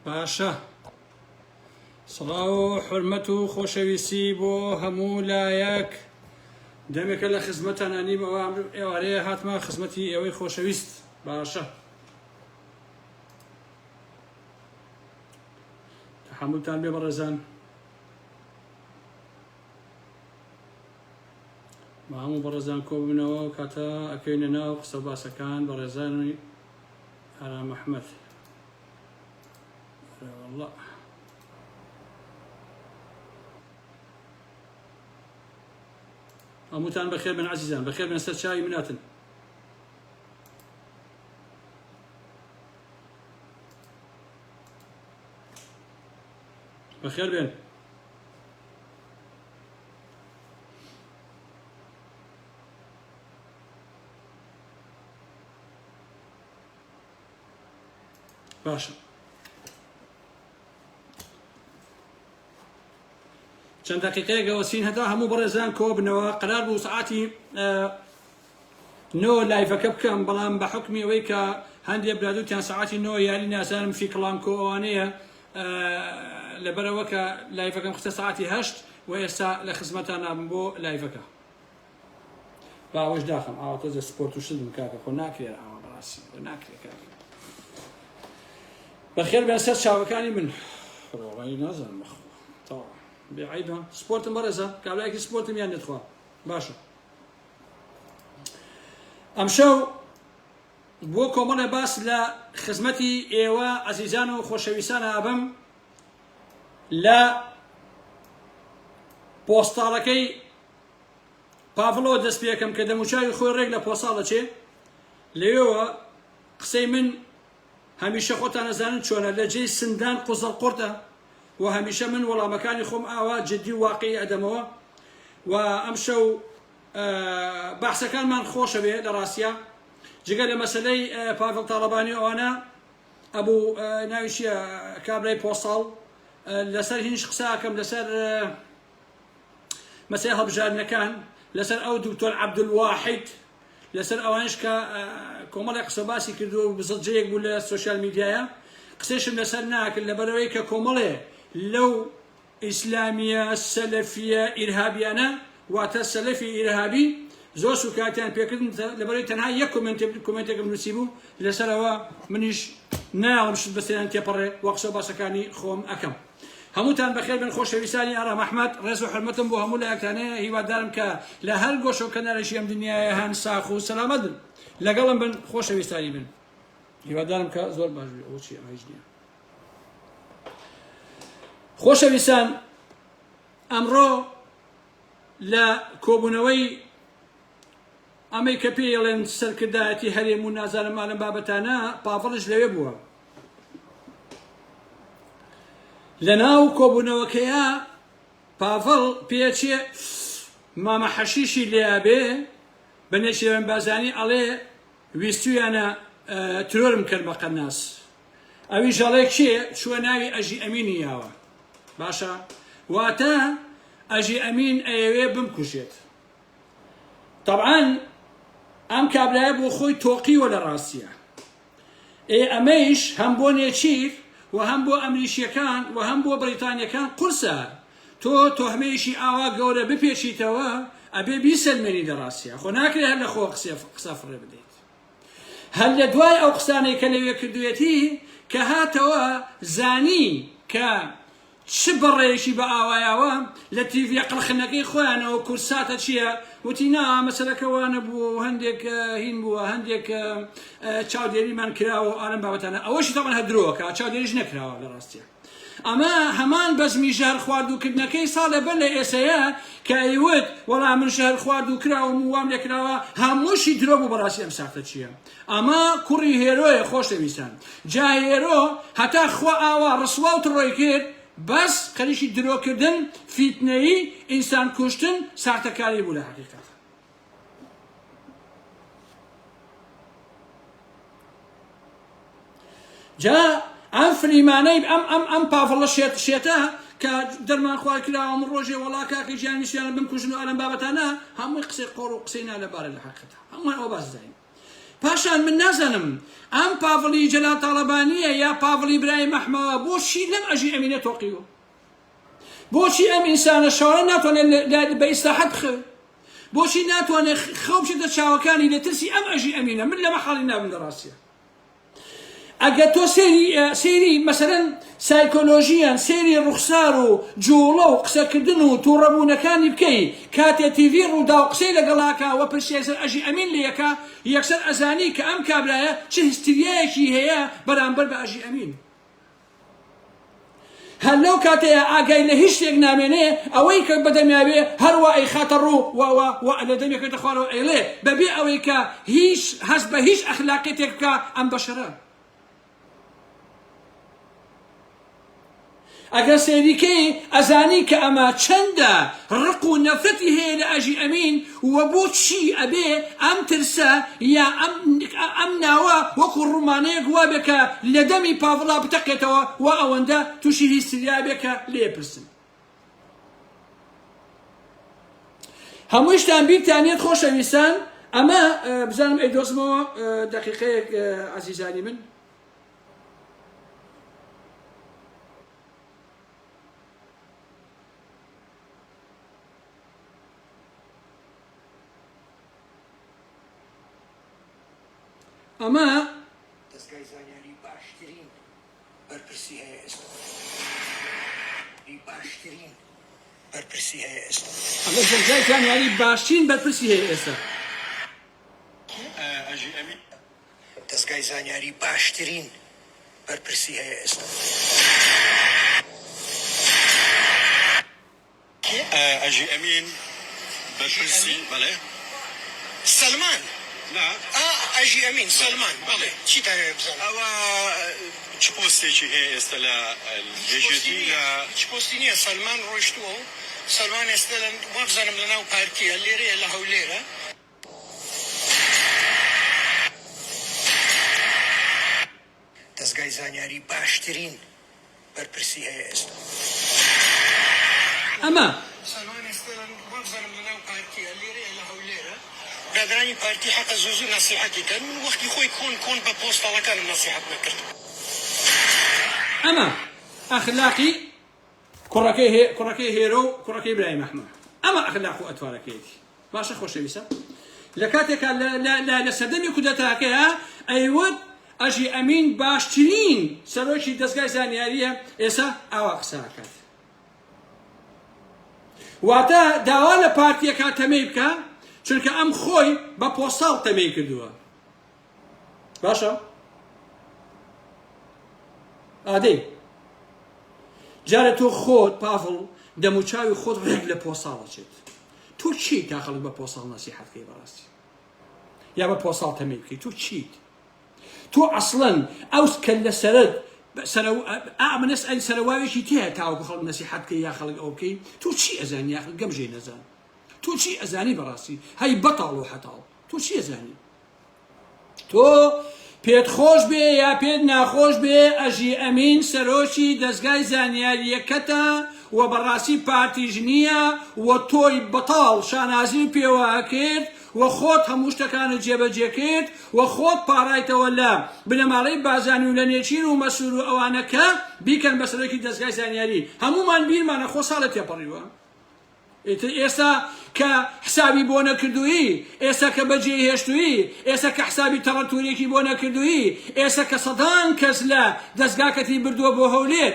باشە سڵاو و حورمەت و خۆشەویستی بۆ هەموو لایەک دەمێکە لە خزمەتان ئەنیم ئەوە ئێوارەیە هاتمە خزمەتی ئێوەی خۆشەویست باشە تحملتان بێ بەڕێزان با هەموو بەڕێزان کۆببنەوە و کاتە ئەکەوینە ناو قسە و باسەکان بەڕێزانی ئارام ئەحمەد والله هەمووتان بەخێر بن عزیزان بەخێر بن سەر چاوی مناتن بەخێر بێن باشە چەند دقیقەیەک ئەوەسین هەتا هەموو بەڕێزان کۆبنەوە قرار بوو سعاتی نۆ لایڤەکە بکەم بەڵام بە حکمی ئەوەی کە هەندێ برادوتیان سعاتی نۆ یاری نازانم فی کڵانکۆ ئەوانەیە لەبەرەوە کە لایڤەکەم خستە سعاتی هەشت و ئێستا لە خزمەتان نابم بۆ لایڤەکە با ئەوەش داخەم ئاوا تۆزێ سپۆرت و شت بم کاکە خۆ ناکرێ ئاوا بەڕاستی خۆ ناکرێ کاکە بەخێر بێن سەر چاوەکانی من ڕۆڵی نازانم بەخوا تەواو بێ عیبە سپۆرتم بەڕێزە کابرایەکی سپۆرتم یان نەتخوا باشە ئەمشەو بۆ کۆمەڵێ باس لە خزمەتی ئێوە ئەزیزان و خۆشەویستان ئابم لە پۆستاڵەکەی پاڤڵەوە دەست پێکەم کە دەموچاوی خۆی ڕێک لە پۆساڵ دەچێ لەوێوە قسەی من هەمیشە خۆتان ئەزانن چۆنە لە جێی سندان قوزەڵ قورتە و هەمیشە من وەڵامەکانی خۆم ئاوا جدی و واقعی ئەدەمەوە و ئەمشەو بەحسەکانمان خۆشە بێ لە ڕاستە جگە لە مەسلەی پاڤڵ تاڵەبانی ئەوانە ئەبوو ناوی چییە کابرای پۆساڵ لەسەر هینش قساکەم لەسەر مەسەی هەڵبژاردنەکان لەسەر ئەو دکتۆر عەبدولواحید لەسەر ئەوانش کە کۆمەڵێک قسە باسی کردووە و بزەجەیەک بوو لە سۆشیال میدیایە قسەیشم لەسەر ناکرد لەبەرەوەی کە کۆمەڵێ لەو ئیسلامیە سەلەفیە ئیرهابیانە واتە سەلەفی ئیرهابی زۆر سوکاتیان پێکردن لەبەرەوەی تەنها یەک کۆمێنتێکم نووسی بوو لەسەرەوە منیش نایەڵم شت بەسەریان تێپەڕێ وە قسە باسەکانی خۆم ئەکەم. هەمووتان بەخێر بێن خۆشەویستانی ئارام ئەحمەد، ڕێز و حورمەتم بۆ هەموو لایەکتان هەیە، هیوادارم کە لە هەر گۆشە و کەنارێکی ئەم دنیایە هەن ساخ و سەلامەت بن لەگەڵم بن خۆشەویستانی بن هیوادارم کە زۆر باش بێ ئەوە چی ئەمە هیچ نییە خۆشەویستان ئەمڕۆ لە کۆبوونەوەی ئەمەی کە پێی ئەڵێن سەرکردایەتی هەرێم و نازانم ئالەم بابەتانە پاڤڵش لەوێ بووە لەناو کۆبوونەوەکەیا پاڤڵ پێچێ مامە حەشیشی لێیابێ بە نێچیرڤان بارزانی ئەڵێ ویستویانە ترۆرم کەن بە قەناس ئەویش ئەڵێ کێ چووە ناوی ئەژی ئەمینی یاوە باشە واتە ئەژی ئەمین ئەیەوێ بمکوژێت تەبعەن ئەم کابرایە بۆ خۆی تۆقیوە لە ڕاستیە ئێ ئەمەیش هەم بۆ نێچیر و هەم بۆ ئەمریکیەکان و هەم بۆ بریتانیەکان قورسە تۆ تۆهمەیەکی ئاوا گەورە بپێچیتەوە ئەبێ بیسەلمێنی لە ڕاستیە خۆ ناکرێ هەر لە خۆ قسە فڕێ بدەیت هەر لە دوای ئەو قسانەی کە لەوێ کردوێتی کە هاتەوە زانی کە چ بەڕەیەکی بە ئاوایاوە لە تیڤیە قڵخنەکەی خۆیانەوە کوردساتە چیە وتی نا مەسەلەکە وا نەبووە و هەندێک هین بووە هەندێک چاودێریمان کراوە و ئالەم بابەتانە ئەوەشی تەبعەن هەر درۆکە چاودێریش نەکراوە لە ڕاستیە ئەمە هەمان بەزمی ژەهر خواردووکردنەکەی ساڵێ بەر لە ئێسەیە کە ئەیوت وەڵا من ژەهر خواردوو کراوم و وام لێکراوە هەمووشی درۆ بوو بەڕاستی ئەم ساختە چییە ئەمە کوڕی هێرۆیە خۆشەویستان جا هێرۆ هەتا خوا ئاوا ڕسوا و تڕۆی کرد بەس خەریکی درۆکردن فیتنەیی ئینسان کوشتن ساختەکاری بوو لە حەقیقەت جا ئەم فریمانەی ئەم ئەم ئەم پاڤڵە شێت شێتە کە دەرمان خوار کراوە من ڕۆژێ وەڵا کاکە گیان ویستیانە بمکوژن و ئەلەم بابەتانە هەمووی قسەی قۆڕ و قسەی نالەبارە لە حەقیقەتە هەمووان ئەوە باس زانین. پاشان من نازانم ئەم پاڤڵی جەلال تاڵەبانییە یا پاڤڵی برایم ئەحمەوە بۆچی لەم ئەژی ئەمینە تۆقیوە؟ بۆچی ئەم ئینسانە شەوانە ناتوانێت بە ئیسراحەت بخەوێ؟ بۆچی ناتوانێت خەو بچێتە چاوەکانی لە ترسی ئەم ئەژی ئەمینە؟ من لەمە حاڵی نابم لە ڕاستیە. ئەگەر تۆ سەیری سەیری مەسەلەن سایکۆلۆژیان سەیری ڕوخسار و جوڵە و قسەکردن و توڕەبوونەکانی بکەی کاتێ تیڤی ڕووداو قسەی لەگەڵاکا و پرسیای سەر ئەژی ئەمین لێکا یەکسەر ئەزانی کە ئەم کابرایە چ هستریایەکی هەیە بەرامبەر بە ئەژی ئەمین. هەر لەو کاتەیا ئاگای لە هیچ شتێک نامێنێ، ئەوەی کە بەدەمیا بێ هەروا ئەیخاتە ڕوو و و و لە دەمی ئەکەوێتە خوارەوە ئەیڵێ بەبێ ئەوەی کە هیچ هەست بە هیچ ئەخلاقیەتێک بکا ئەم بەشەرە. ئەگەر سەیری کەی ئەزانی کە ئەمە چەندە ڕق و نەفرەتی هەیە لە ئەژی ئەمین و بۆچی ئەبێ ئەم ترسە یا ئەم ئەم ناوە وەکو ڕومانەیەک وابێ کە لە دەمی پاڤڵا بتەقێتەوە وا ئەوەندە توشی هیستریا بێ کە لێ پرسن. هەموویشتان بیرتان یەت خۆشەویستان ئەمە بزانم ئەیدۆزمەوە دەقیقەیەک عەزیزانی من. ئەمە دەزگای زانیاری باشترین بەرپرسی هەیە ئێستا باشترین بەرپرسی هەیە ئێستا. ئەمە دەزگای زانیاری باشترین بەرپرسی هەیە ئێستا. دەزگای زانیاری باشترین بەرپرسی هەیە ئێستا. ئەژی ئەمین بەرپرسی بەڵێ. سەلمان نا. ئا ئەژی ئەمین سەلمان بەڵێ چیتان ئەوێ بزانم. ئەوە چ پۆستێکی هەیە ئێستا لە یەکێتی لە. هیچ پۆستی نییە سەلمان ڕۆیشتووە و سەلمان ئێستا وابزانم لەناو پارتیە لێرەیە لە هەولێرە. دەزگای زانیاری باشترین بەرپرسی هەیە ئێستا. ئەمە. سەلمان ئێستا وابزانم لەناو پارتیە لێرەیە لە هەولێرە برادەرانی پارتی حەقە زوو زوو نەسیحەتی کەن من وەختی خۆی کۆن کۆن بە پۆستەڵەکانم نەسیحەت نەکرد. ئەمە ئەخلاقی کوڕەکەی هێ کوڕەکەی هێرۆ و کوڕەکەی برایم ئەحمەد ئەمە ئەخلاق و ئەتوارەکەیەتی باشە خۆشەویستە لە کاتێکا لە لە لە لە سەردەمی کودەتاکەیا ئەیوت ئەژی ئەمین باشترین سەرۆکی دەزگای زانیاریە ئێسا ئاوا قسە ئەکات واتە داوا لە پارتیەکە تەمەی بکە چونکە ئەم خۆی بە پۆستاڵ تەمەی کردووە باشە ئادەی جارە تۆ خۆت پاڤڵ دەموچاوی خۆت ڕێک لە پۆساڵ ئەچێت تۆ چیت تا خەڵک بە پۆساڵ نەسیحەت بکەی بەڕاستی یا بە پۆساڵ تەمەی بکەی تۆ چیت تۆ ئەسڵەن ئەو کە لە سەرت ئەمنەس ئەل سەرواوێکی تێ تاوەکو خەڵک نەسیحەت بکەی یا خەڵک ئەو بکەی تۆ چی ئەزانی یاخ گەمژەی نەزان تۆ چی ئەزانی بەڕاستی هەی بەتاڵ و حەتاڵ تۆ چی ئەزانی تۆ پێت خۆش بێ یا پێت ناخۆش بێ ئەژی ئەمین سەرۆکی دەزگای زانیاریەکەتە و بەڕاستی پارتیش نییە و تۆی بەتاڵ شانازی پێوە ئەکرد و خۆت هەموو شتەکانت جێبەجێ کرد و خۆت پاڕایتەوە لە بنەماڵەی بازانی و لە نێچیر و مەسرور و ئەوانە کە بیکەن بە سەرۆکی دەزگای زانیاری هەموومان بیرمانە خۆ ساڵێ تێپەڕیوە ئیتر ئێستا کە حسابی بۆ نەکردووی، ئێستا کە بەجێی هێشتووی، ئێستا کە حسابی تەڕەتوورێکی بۆ نەکردووی، ئێستا کە سەدان کەس لە دەزگاکەتی بردووە بۆ هەولێر،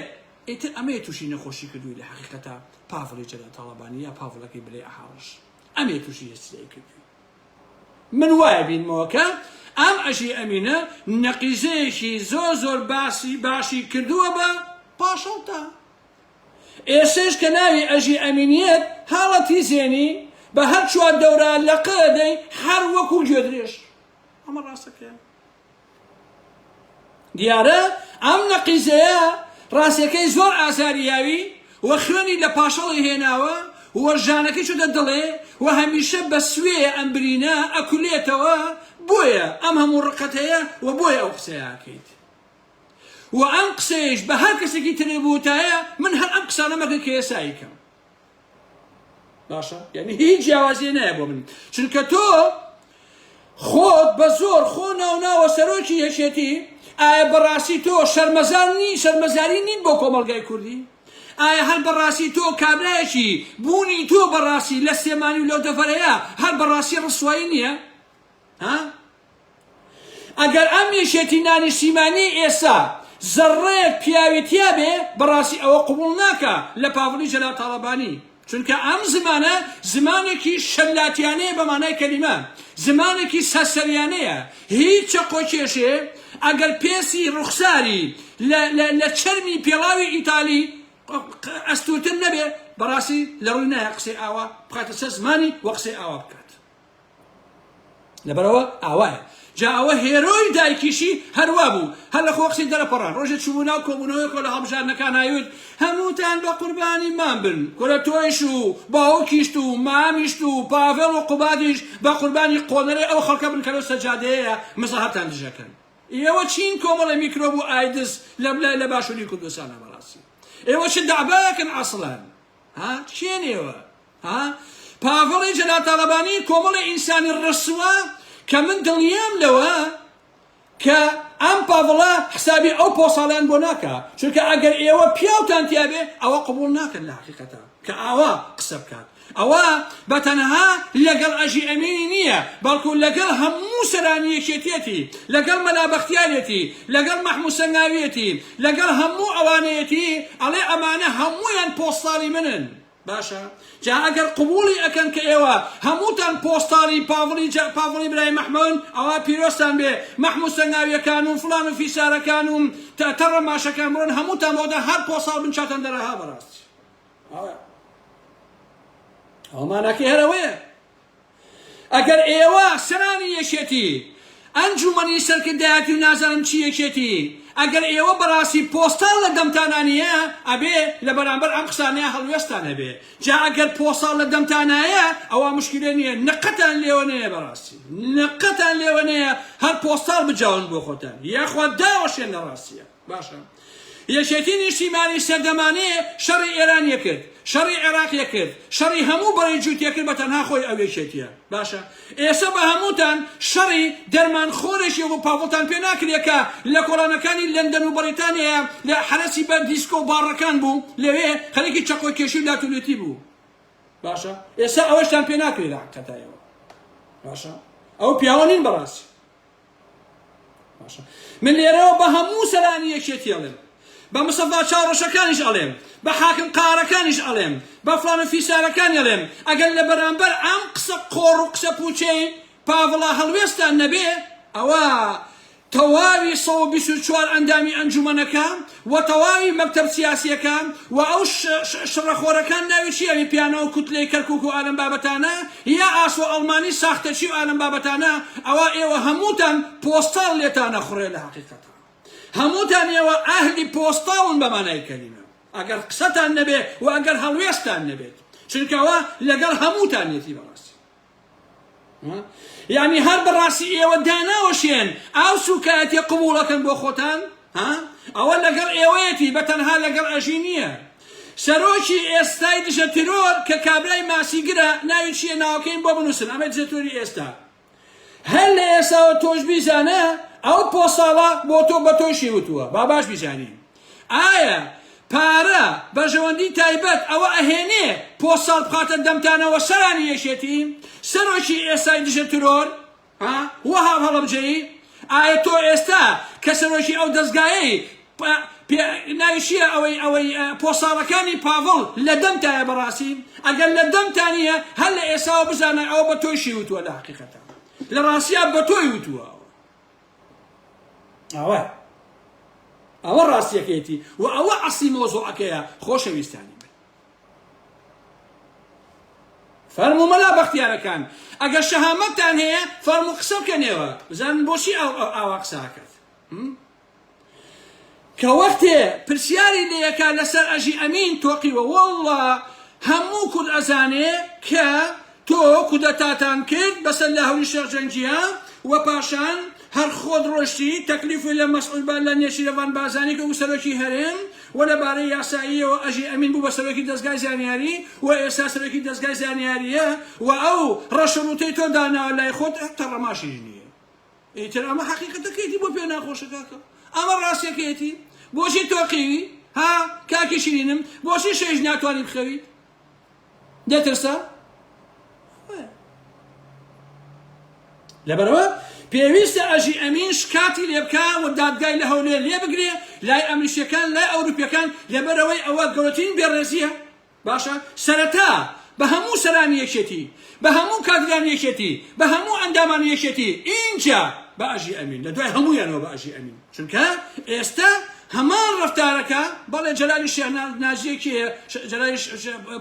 ئیتر ئەمەیە تووشی نەخۆشی کردووی لە حەقیقەتا پاڤڵی جەلال تاڵەبانی یا پاڤڵەکەی بلەی ئەحاڕش ئەمەیە تووشی هێستریای کردووی. من وایە بینمەوە کە ئەم ئەژی ئەمینە نەقیزەیەکی زۆر زۆر باسی باشی کردووە بە پاشەڵتا. ئێستەش کە ناوی ئەژی ئەمینیەت هاڵە تیزێنی بە هەر چوار دەورا لەقە دەی هەر وەکو گوێدرێژ. ئەمە ڕاستەکەیە. دیارە ئەم نەقیزەیە ڕاستیەکەی زۆر ئازاری یاوی و خوێنی لە پاشەڵی هێناوە و ژانەکەی چۆتە دڵێ و هەمیشە بە سوێ ئەم برینە ئەکولێتەوە بۆیە ئەم هەموو ڕقەت هەیە و بۆیە ئەو قسەیە ئەکەیت. و ئەم قسەیەش بە هەر کەسێکی ترێ بوتایە من هەر ئەم قسانە مەکە کە ئێستا ئەیکەم باشە یعنی هیچ جیاوازیە نایە بۆ من چونکە تۆ خۆت بە زۆر خۆ ناوناوە سەرۆکی یەکێتی، ئایا بەڕاستی تۆ شەرمەزار نی شەرمەزاری نیت بۆ کۆمەڵگای کوردی؟ ئایا هەر بەڕاستی تۆ کابرایەکی بوونی تۆ بەڕاستی لە سلێمانی و لەو دەڤەرەیە هەر بەڕاستی ڕسوایی نییە؟ ها؟ ئەگەر ئەم یەکێتی نانیشتیمانیەی ئێستا زەڕڕەیەک پیاوی تیابێ بەڕاستی ئەوە قبوڵ ناکا لە پاڤڵی جەلال تاڵەبانی چونکە ئەم زمانە زمانێکی شەلاتیانەیە بە مانای کەلیمە زمانێکی سەرسەریانەیە هیچ چەقۆکێشێ ئەگەر پێستی ڕوخساری لە لە لە چەرمی پێڵاوی ئیتالی ئەستورتر نەبێ بەڕاستی لە ڕووی نایە قسەی ئاوا بخاتە سەر زمانی وە قسەی ئاوا بکات. لەبەرئەوە ئاوایە جا ئەوە هێرۆی دایکیشی هەروا بوو هەر لە خۆ قسەی دەرەپەڕان ڕۆژێ چوو ناو کۆبوونەوەیەکەوە لە هەڵبژاردنەکان ئایوت هەمووتان بە قوربانی مام بن کورە تۆیش و باوکیشت و مامیشت و پاڤێڵ و قوبادیش بە قوربانی قۆنەرەی ئەو خەڵکە بن کە لەو سەجادەیەیە مزەهەرتان دژەکەن ئێوە چین کۆمەڵە میکرۆب و ئایدز لە لە باشووری کوردستانە بەڕاستی ئێوە چ دەعبایەکن ئەسڵەن ها کێن ئێوە ها پاڤڵی جەلال تاڵەبانی کۆمەڵی ئینسانی ڕسوا کە من دڵنیام لەوە کە ئەم پاڤڵە حسابی ئەو پۆساڵیان بۆ ناکا چونکە ئەگەر ئێوە پیاوتان تیابێ ئەوە قبوڵ ناکەن لە حقیقەتە کە ئاوا قسە بکات ئەوە بە تەنها لەگەڵ ئەژی ئەمینی نییە بەڵکو لەگەڵ هەموو سەرانی یەکێتیەتی لەگەڵ مەلا بەختیارێتی لەگەڵ مەحموو سەنگاویەتی لەگەڵ هەموو ئەوانەیەتی ئەڵێ ئەمانە هەموویان پۆستاڵی منن باشە جا ئەگەر قبوڵی ئەکەن کە ئێوە هەمووتان پۆستاڵی پاڤڵی جا پاڤڵی برای مەحمون ئەوا پیرۆزتان بێ مەحموو سەنگاویەکان و فڵان و فیسارەکان و تەڕە ماشەکان بڕۆن هەمووتان بۆتان هەر پۆستاڵ بن چاتان دەرەها بەڕاستی ئەوە ماناکەی هەر ئەوەیە ئەگەر ئێوە سەرانی یەکێتی، ئەنجومەنی سەرکردایەتی و نازانم چی یەکێتی، ئەگەر ئێوە بەڕاستی پۆستاڵ لە دەمتانا نییە، ئەبێ لە بەرامبەر ئەم قسانەیا هەڵوێستان هەبێ. جا ئەگەر پۆستاڵ لە دەمتانایە، ئەوا موشکیلە نییە، نقەتان لێوە نەیە بەڕاستی. نقەتان لێوە نەیە، هەر پۆستاڵ بجاون بۆ خۆتان. یاخوا داوەشێن لە ڕاستییا. باشە یەکێتی نیشتیمانی سەردەمانێ شەڕی ئێران کرد شەڕی عێراق کرد شەڕی هەموو بەرەی جووتێ کرد بە تەنها خۆی ئەو یەکێتیە باشە ئێسە بە هەمووتان شەڕی دەرمان خۆرێکی وەکو پاڤڵتان پێ ناکرێ کە لە کۆڵانەکانی لەندەن و بەڕیتانیایە لە حەرەسی بە دیسکۆ و باڕەکان بوو لەوێ خەریکی چەقۆ کێشی و لاتولێتی بوو باشە ئێستا ئەوەشتان پێ ناکرێ لە حەقیقەتایەوە باشە ئەو پیاوە نین بەڕاستی باشە من لێرەوە بە هەموو سەرانی یەکێتی ئەڵێم بە مستەفا چاوڕەشەکانیش ئەڵێم بە حاکم قارەکانیش ئەڵێم بە فڵان و فیسارەکانی ئەڵێم ئەگەر لە بەرامبەر ئەم قسە قۆڕ و قسە پوچەی پاڤڵا هەڵوێستان نەبێ ئەوە تەواوی 124 ئەندامی ئەنجومەنەکە و تەواوی مەکتەب سیاسیەکە و ئەو شڕەخۆرەکان ناوی چی ئەوی پیانۆ و کوتلەی کەرکوک و ئالەم بابەتانە یا ئاسۆ ئەڵمانی ساختەچی و ئالەم بابەتانە ئەوا ئێوە هەمووتان پۆستاڵ لێتانە خوڕێ لە حەقیقەتا هەمووتان ئێوە ئەهلی پۆستاڵن بە مانای کەلیمە ئەگەر قسەتان نەبێ و ئەگەر هەڵوێستان نەبێت چونکە ئەوە لەگەڵ هەمووتانیەتی بەڕاستی یعنی هەر بەڕاستی ئێوە داناوەشێن ئاو سوکایەتیە قبوڵەکەن بۆ خۆتان ها ئەوە لەگەڵ ئێوەیەتی بە تەنها لەگەڵ ئەژی نییە سەرۆکی ئێستای دژە تیرۆر کە کابرای ماسیگرە ناوی چییە ناوەکەیم بۆ بنووسن ئەمە دژە تیرۆری ئێستا هەر لە ئێستاوە تۆش بیزانە ئەو پۆساڵە بۆ تۆ بە تۆشی وتووە با باش بیزانین ئایا پارە، بەرژەوەندی تایبەت ئەوە ئەهێنێ پۆستاڵ بخاتە دەمتانەوە سەرانی یەکێتی، سەرۆکی ئێستای دژە ترۆر، ها وەهاب هەڵەبجەیی، ئایا تۆ ئێستا کە سەرۆکی ئەو دەزگایەی پێ ناوی چیە ئەوەی ئەوەی پۆستاڵەکانی پاڤڵ لە دەمتایە بەڕاستی ئەگەر لە دەمتا نییە هەر لە ئێستاوە بزانە ئەوە بە تۆیشی وتووە لە حەقیقەتا لە ڕاستیا بە تۆی وتووە ئەوە ئەوە ڕاستیەکەیەتی و ئەوە ئەسلی مۆزوعەکەیە خۆشەویستانی من فەرموو مەلا بەختیارەکان ئەگەر شەهامەتتان هەیە فەرموو قسە بکەنێوە بزانن بۆچی ئاوا قسە کرد کە وەختێ پرسیاری لێ ئەکا لەسەر ئەژی ئەمین تۆقیوە واللە هەموو کورد ئەزانێ کە تۆ کودەتاتان کرد بەسەر لاهوری شێخ جەنگیا و پاشان هەر خۆت ڕۆشتی تەکلیفی لە مەسعود با لە نێچیرەڤان بارزانی کرد و سەرۆکی هەرێم و لە بارەی یاساییەوە ئەژی ئەمین بوو بە سەرۆکی دەزگای زانیاری و ئێستا سەرۆکی دەزگای زانیارییە و ئەو ڕەش و ڕووتەی تۆ داناوە لای خۆت تەڕەماشیش نییە. ئیتر ئەمە حەقیقەتەکەیەتی بۆ پێ ناخۆشە کاکە ئەمە ڕاستیەکەیەتی بۆچی تۆقیوی ها کاکی شیرینم بۆچی شەویش ناتوانی بخەویت دەترسا لەبەرەوە پێویستە ئەژی ئەمین شکاتی لێ بکا و دادگای لە هەولێر لێ بگرێ لای ئەمریکیەکان لای ئەوروپیەکان لەبەرەوەی ئەوە گەورەترین بێڕێزیە باشە سەرەتا بە هەموو سەرانی یەکێتی بە هەموو کادرانی یەکێتی بە هەموو ئەندامانی یەکێتی ئینجا بە ئەژی ئەمین لە دوای هەموویانەوە بە ئەژی ئەمین چونکە ئێستا هەمان ڕەفتارەکە بەڵێ جەلالی شێخ ناجیە کێیە جەلالی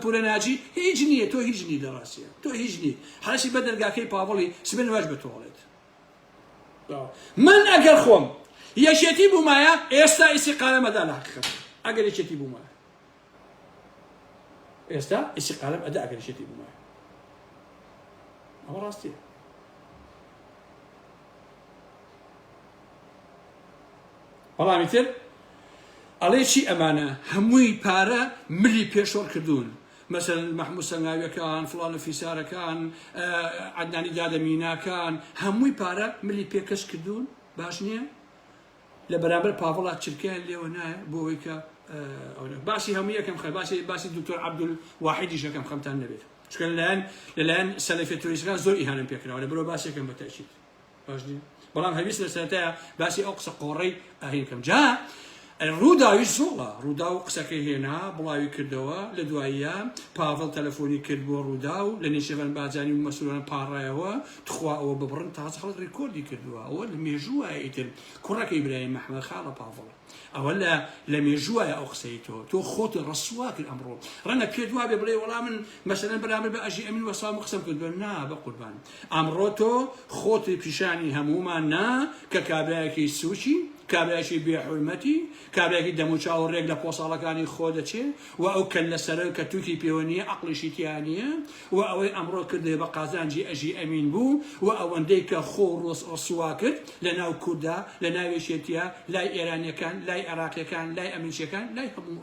پورە ناجی هیچ نییە تۆ هیچ نی لە ڕاستیە تۆ هیچ نی حەسی بە دەرگاکەی پاڤڵی سبێن واش بە تۆڵێت من ئەگەر خۆم یەکێتی بوومایە ئێستا ئیسیقالەمەدا لە حقیقەت ئەگەر یەکێتی بوومایە ئێستا ئیسیقالەم ئەدا ئەگەر یەکێتی بوومایە ئەوە ڕاستیە بەڵام ئیتر ئەڵێ چی ئەمانە هەمووی پارە ملی پێشۆڕ کردوون مەسەن مەحموود سەنگاویەکان فڵان و فیسارەکان عەدنانی دادە میناکان هەمووی پارە ملی پێکەش کردوون باش نییە لە بەرامبەر پاڤڵا چرکەیان لێوە نایە بۆ ئەوەی کە باسی هەموو یەکەم خە باسی باسی دکتۆر عەبدول واحیدیش یەکەم خەمتان نەبێت چونکە لەلایەن لەلایەن سەلەفیە تۆریستەکان زۆر ئیهانەم پێکراوە لەبەرەوە باسی یەکەم بە تەئکید باش نییە بەڵام هەویست لە سەرەتایە باسی ئەو قسە قۆڕەی ئاهین کەم جا ڕووداویش زۆڵە ڕووداو قسەکەی هێنا بڵاوی کردەوە لە دواییە پاڤڵ تەلەفۆنی کرد بۆ ڕووداو لە نێچیرڤان بارزانی و مەسروران پاڕایەوە تخوا ئەوە ببڕن تازە خەڵک ڕیکۆردی کردووە ئەوە لە مێژووایە ئیتر کوڕەکەی برایم مەحمەد خاڵە پاڤڵ ئەوە لە لە مێژووایە ئەو قسەی تۆ تۆ خۆت ڕسوا کرد ئەمڕۆ ڕەنگە پێت وابێ بڵێ وەڵا من مەسەلەن بەرامبەر بە ئەژی ئەمین وەساوم قسەم کردووە نا بە قوربان ئەمڕۆ تۆ خۆت پیشانی هەموومان نا کە کابرایەکی سوچی کابرایەکی بێ حورمەتی کابرایەکی دەموچاو ڕێک لە پۆساڵەکانی خۆ دەچێ و ئەو کەللە سەرە کە توکی پێوە نییە عەقڵیشی تیا نییە و ئەوەی ئەمڕۆ کردی بە قازانجی ئەژی ئەمین بوو و ئەوەندەی کە خۆ ڕۆس ڕسوا کرد لە ناو کوردا لە ناو یەکێتیە لای ئێرانیەکان لای عێراقیەکان لای ئەمریکیەکان لای هەموو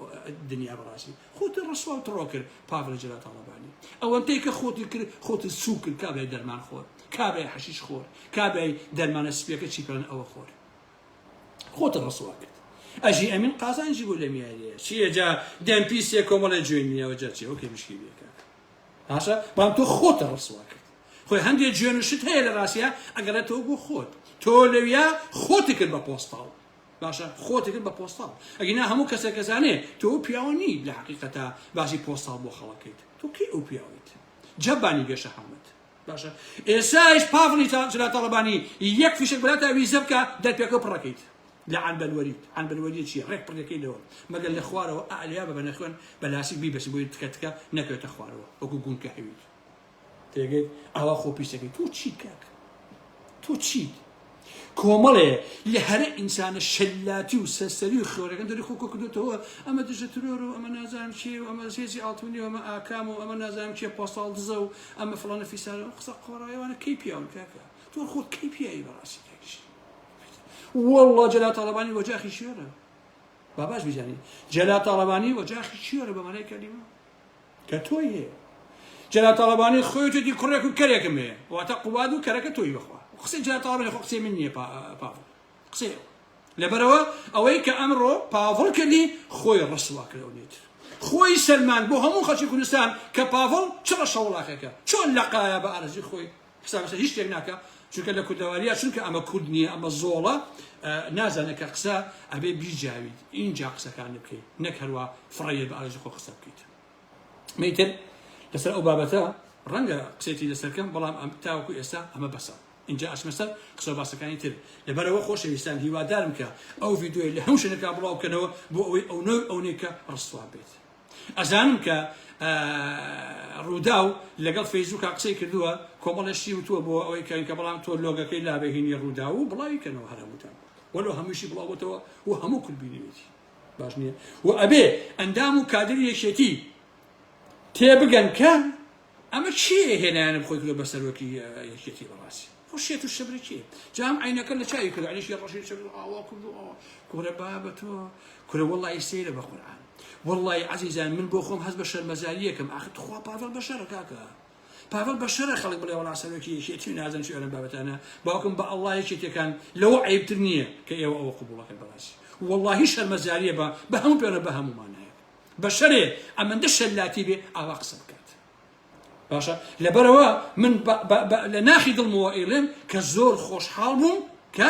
دنیا بەڕاستی خۆت ڕسوا و تڕۆ کرد پاڤڵ جەلال تاڵەبانی ئەوەندەی کە خۆتی کرد خۆت سوو کرد کابرای دەرمان خۆر کابرای حەشیش خۆر کابرای دەرمانە سپیەکە چی پێڵێن ئەوە خۆر خۆت ڕسوا کرد ئەژی ئەمین قازانجی بوو لەم یاریە چیە جا دەم پیسێ کۆمەڵێ جوێن نییەوە جا چیە وەکێ مشکی بێ کاک باشە بەڵام تۆ خۆت ڕسوا کرد خۆی هەندێک جوێن و شت هەیە لە ڕاستە ئەگەڕێتەوە بۆ خۆت تۆ لەویا خۆتی کرد بە پۆستاڵ باشە خۆتی کرد بە پۆستاڵ ئەگینا هەموو کەسێک کەزانێ تۆ پیاوە نی لە حقیقەتا باسی پۆستاڵ بۆ خەڵکەیت تۆ کەی ئەو پیاویت جەبانی بێشەحامەت باشە ئێسایش پاڤڵی جلال تاڵەبانی یەک فیشەک بەلاتا ویزە بکە دەرپێکە پڕەکەیت لە عەنبەلوەریت عەنبەلوەریە چییە ڕێک پڕەکەی لەوە مەگەر لە خوارەوە ئالیا بە بەنەخوێن بە لاسیک بیبەسی بۆی تکە تکە نەکەوێتە خوارەوە وەکو گونکە هەویت تێگەیت ئاوا خۆ پیسەکەی تۆ چیت کاک تۆ چیت کۆمەڵێ لە هەرە ئینسانە شەلاتی و سەرسەری و خێرەکان دەری خۆ کۆکردوتەوە ئەمە دژە ترۆر و ئەمە نازانم چێ و ئەمە هێزی ئاڵتونی و ئەمە ئاکام و ئەمە نازانم چێ پۆستاڵ دزە و ئەمە فڵانە فیسارە و قسە قۆڕایەوانە کەی پیاون کاکە تۆ خۆت کەی پیاوی بەڕاستی کاکیش والله جەلال تاڵەبانی وەجاخی شێرە با باش بیزانی جەلال تاڵەبانی وەجاخی شێرە بە مانای کەلیمە کە تۆی هەیە جەلال تاڵەبانی خۆی وتێتی کوڕێک و کەرێکم هەیە واتە قوباد و کەرەکە تۆی بەخوا قسەی جەلال تاڵەبانی خۆ قسەی من نییە پاڤڵ قسەی ئەو لەبەرەوە ئەوەی کە ئەمڕۆ پاڤڵ کردی خۆی ڕسوا کرد ئەو نێتر خۆی سەلمان بۆ هەموو خەڵکی کوردستان کە پاڤڵ چ ڕەشەوڵاخێکە چۆن لەقایە بە ئارەزوی خۆی حساب لەسەر هیچ شتێک ناکا چونکە لە کوردەواریە چونکە ئەمە کورد نییە ئەمە زۆڵە نازانێت کە قسە ئەبێ بیجاویت ئینجا قسەکان بکەیت نەک هەروە فڕێت بە ئارەزوی خۆ قسە بکەیت میتر لەسەر ئەو بابەتە ڕەنگە قسێتی لەسەرکەم بەڵام ئەم تاوەکو ئێستا ئەمە بەسە اینجا ئەچمە سەر قسە باسەکانی تر لەبەرەوە خۆشەویستان هیوادارم کە ئەو ڤیدیۆی لە هەموو شوێنەکە بڵاو بکەنەوە بۆ ئەوەی ئەو نەو ئەونەی کە ڕسوا بێت ئەزانم کە ڕووداو لەگەڵ فەیسبووکا قسەی کردووە کۆمەڵێ شتی وتووە بۆ ئەوەی کە کە بەڵام تۆ لۆگەکەی لابە هینی ڕووداو و بڵاوی کەنەوە هەر هەمووتان وەلۆ هەمووشی بڵاو بۆتەوە و هەموو کورد بینیوێتی باش نییە و ئەبێ ئەندام و کادری یەکێتی تێبگەن کە ئەمە چییە هێنایانە خۆی کردوە بە سەرۆکی یەکێتی بەڕاستی. ئەو شێت و شەبرەکیە جا ئەم عەینەکە لە چاوی کرد عەینێکی ڕەشی چەور ئاوا کرد و ئاوا کورە بابە تۆ کورە وەڵی سەیرە بە قورئان وەڵی عەزیزان من بۆ خۆم هەست بە شەرمەزاریەکەم ئاخر تخوا پاڤڵ بەشەرە کاکە پاڤڵ بەشەرە خەڵک بڵێ وەڵا سەرۆکی یەکێتی و نازانم چی ئەم بابەتانە باوکم بە ئەڵڵا یەکێتیەکان لەوە عەیبتر نییە کە ئێوە ئەوە قبوڵەکەن بەڕاستی وەڵاهی شەرمەزاریە بە بە هەموو پێرە بە هەموو مانایەک بەشەرێ ئەمەندە شەلاتی بێ ئاوا قسە بکات باشە لەبەرەوە من لە ناخی دڵمەوە ئەیڵێم کە زۆر خۆشحاڵ بووم کە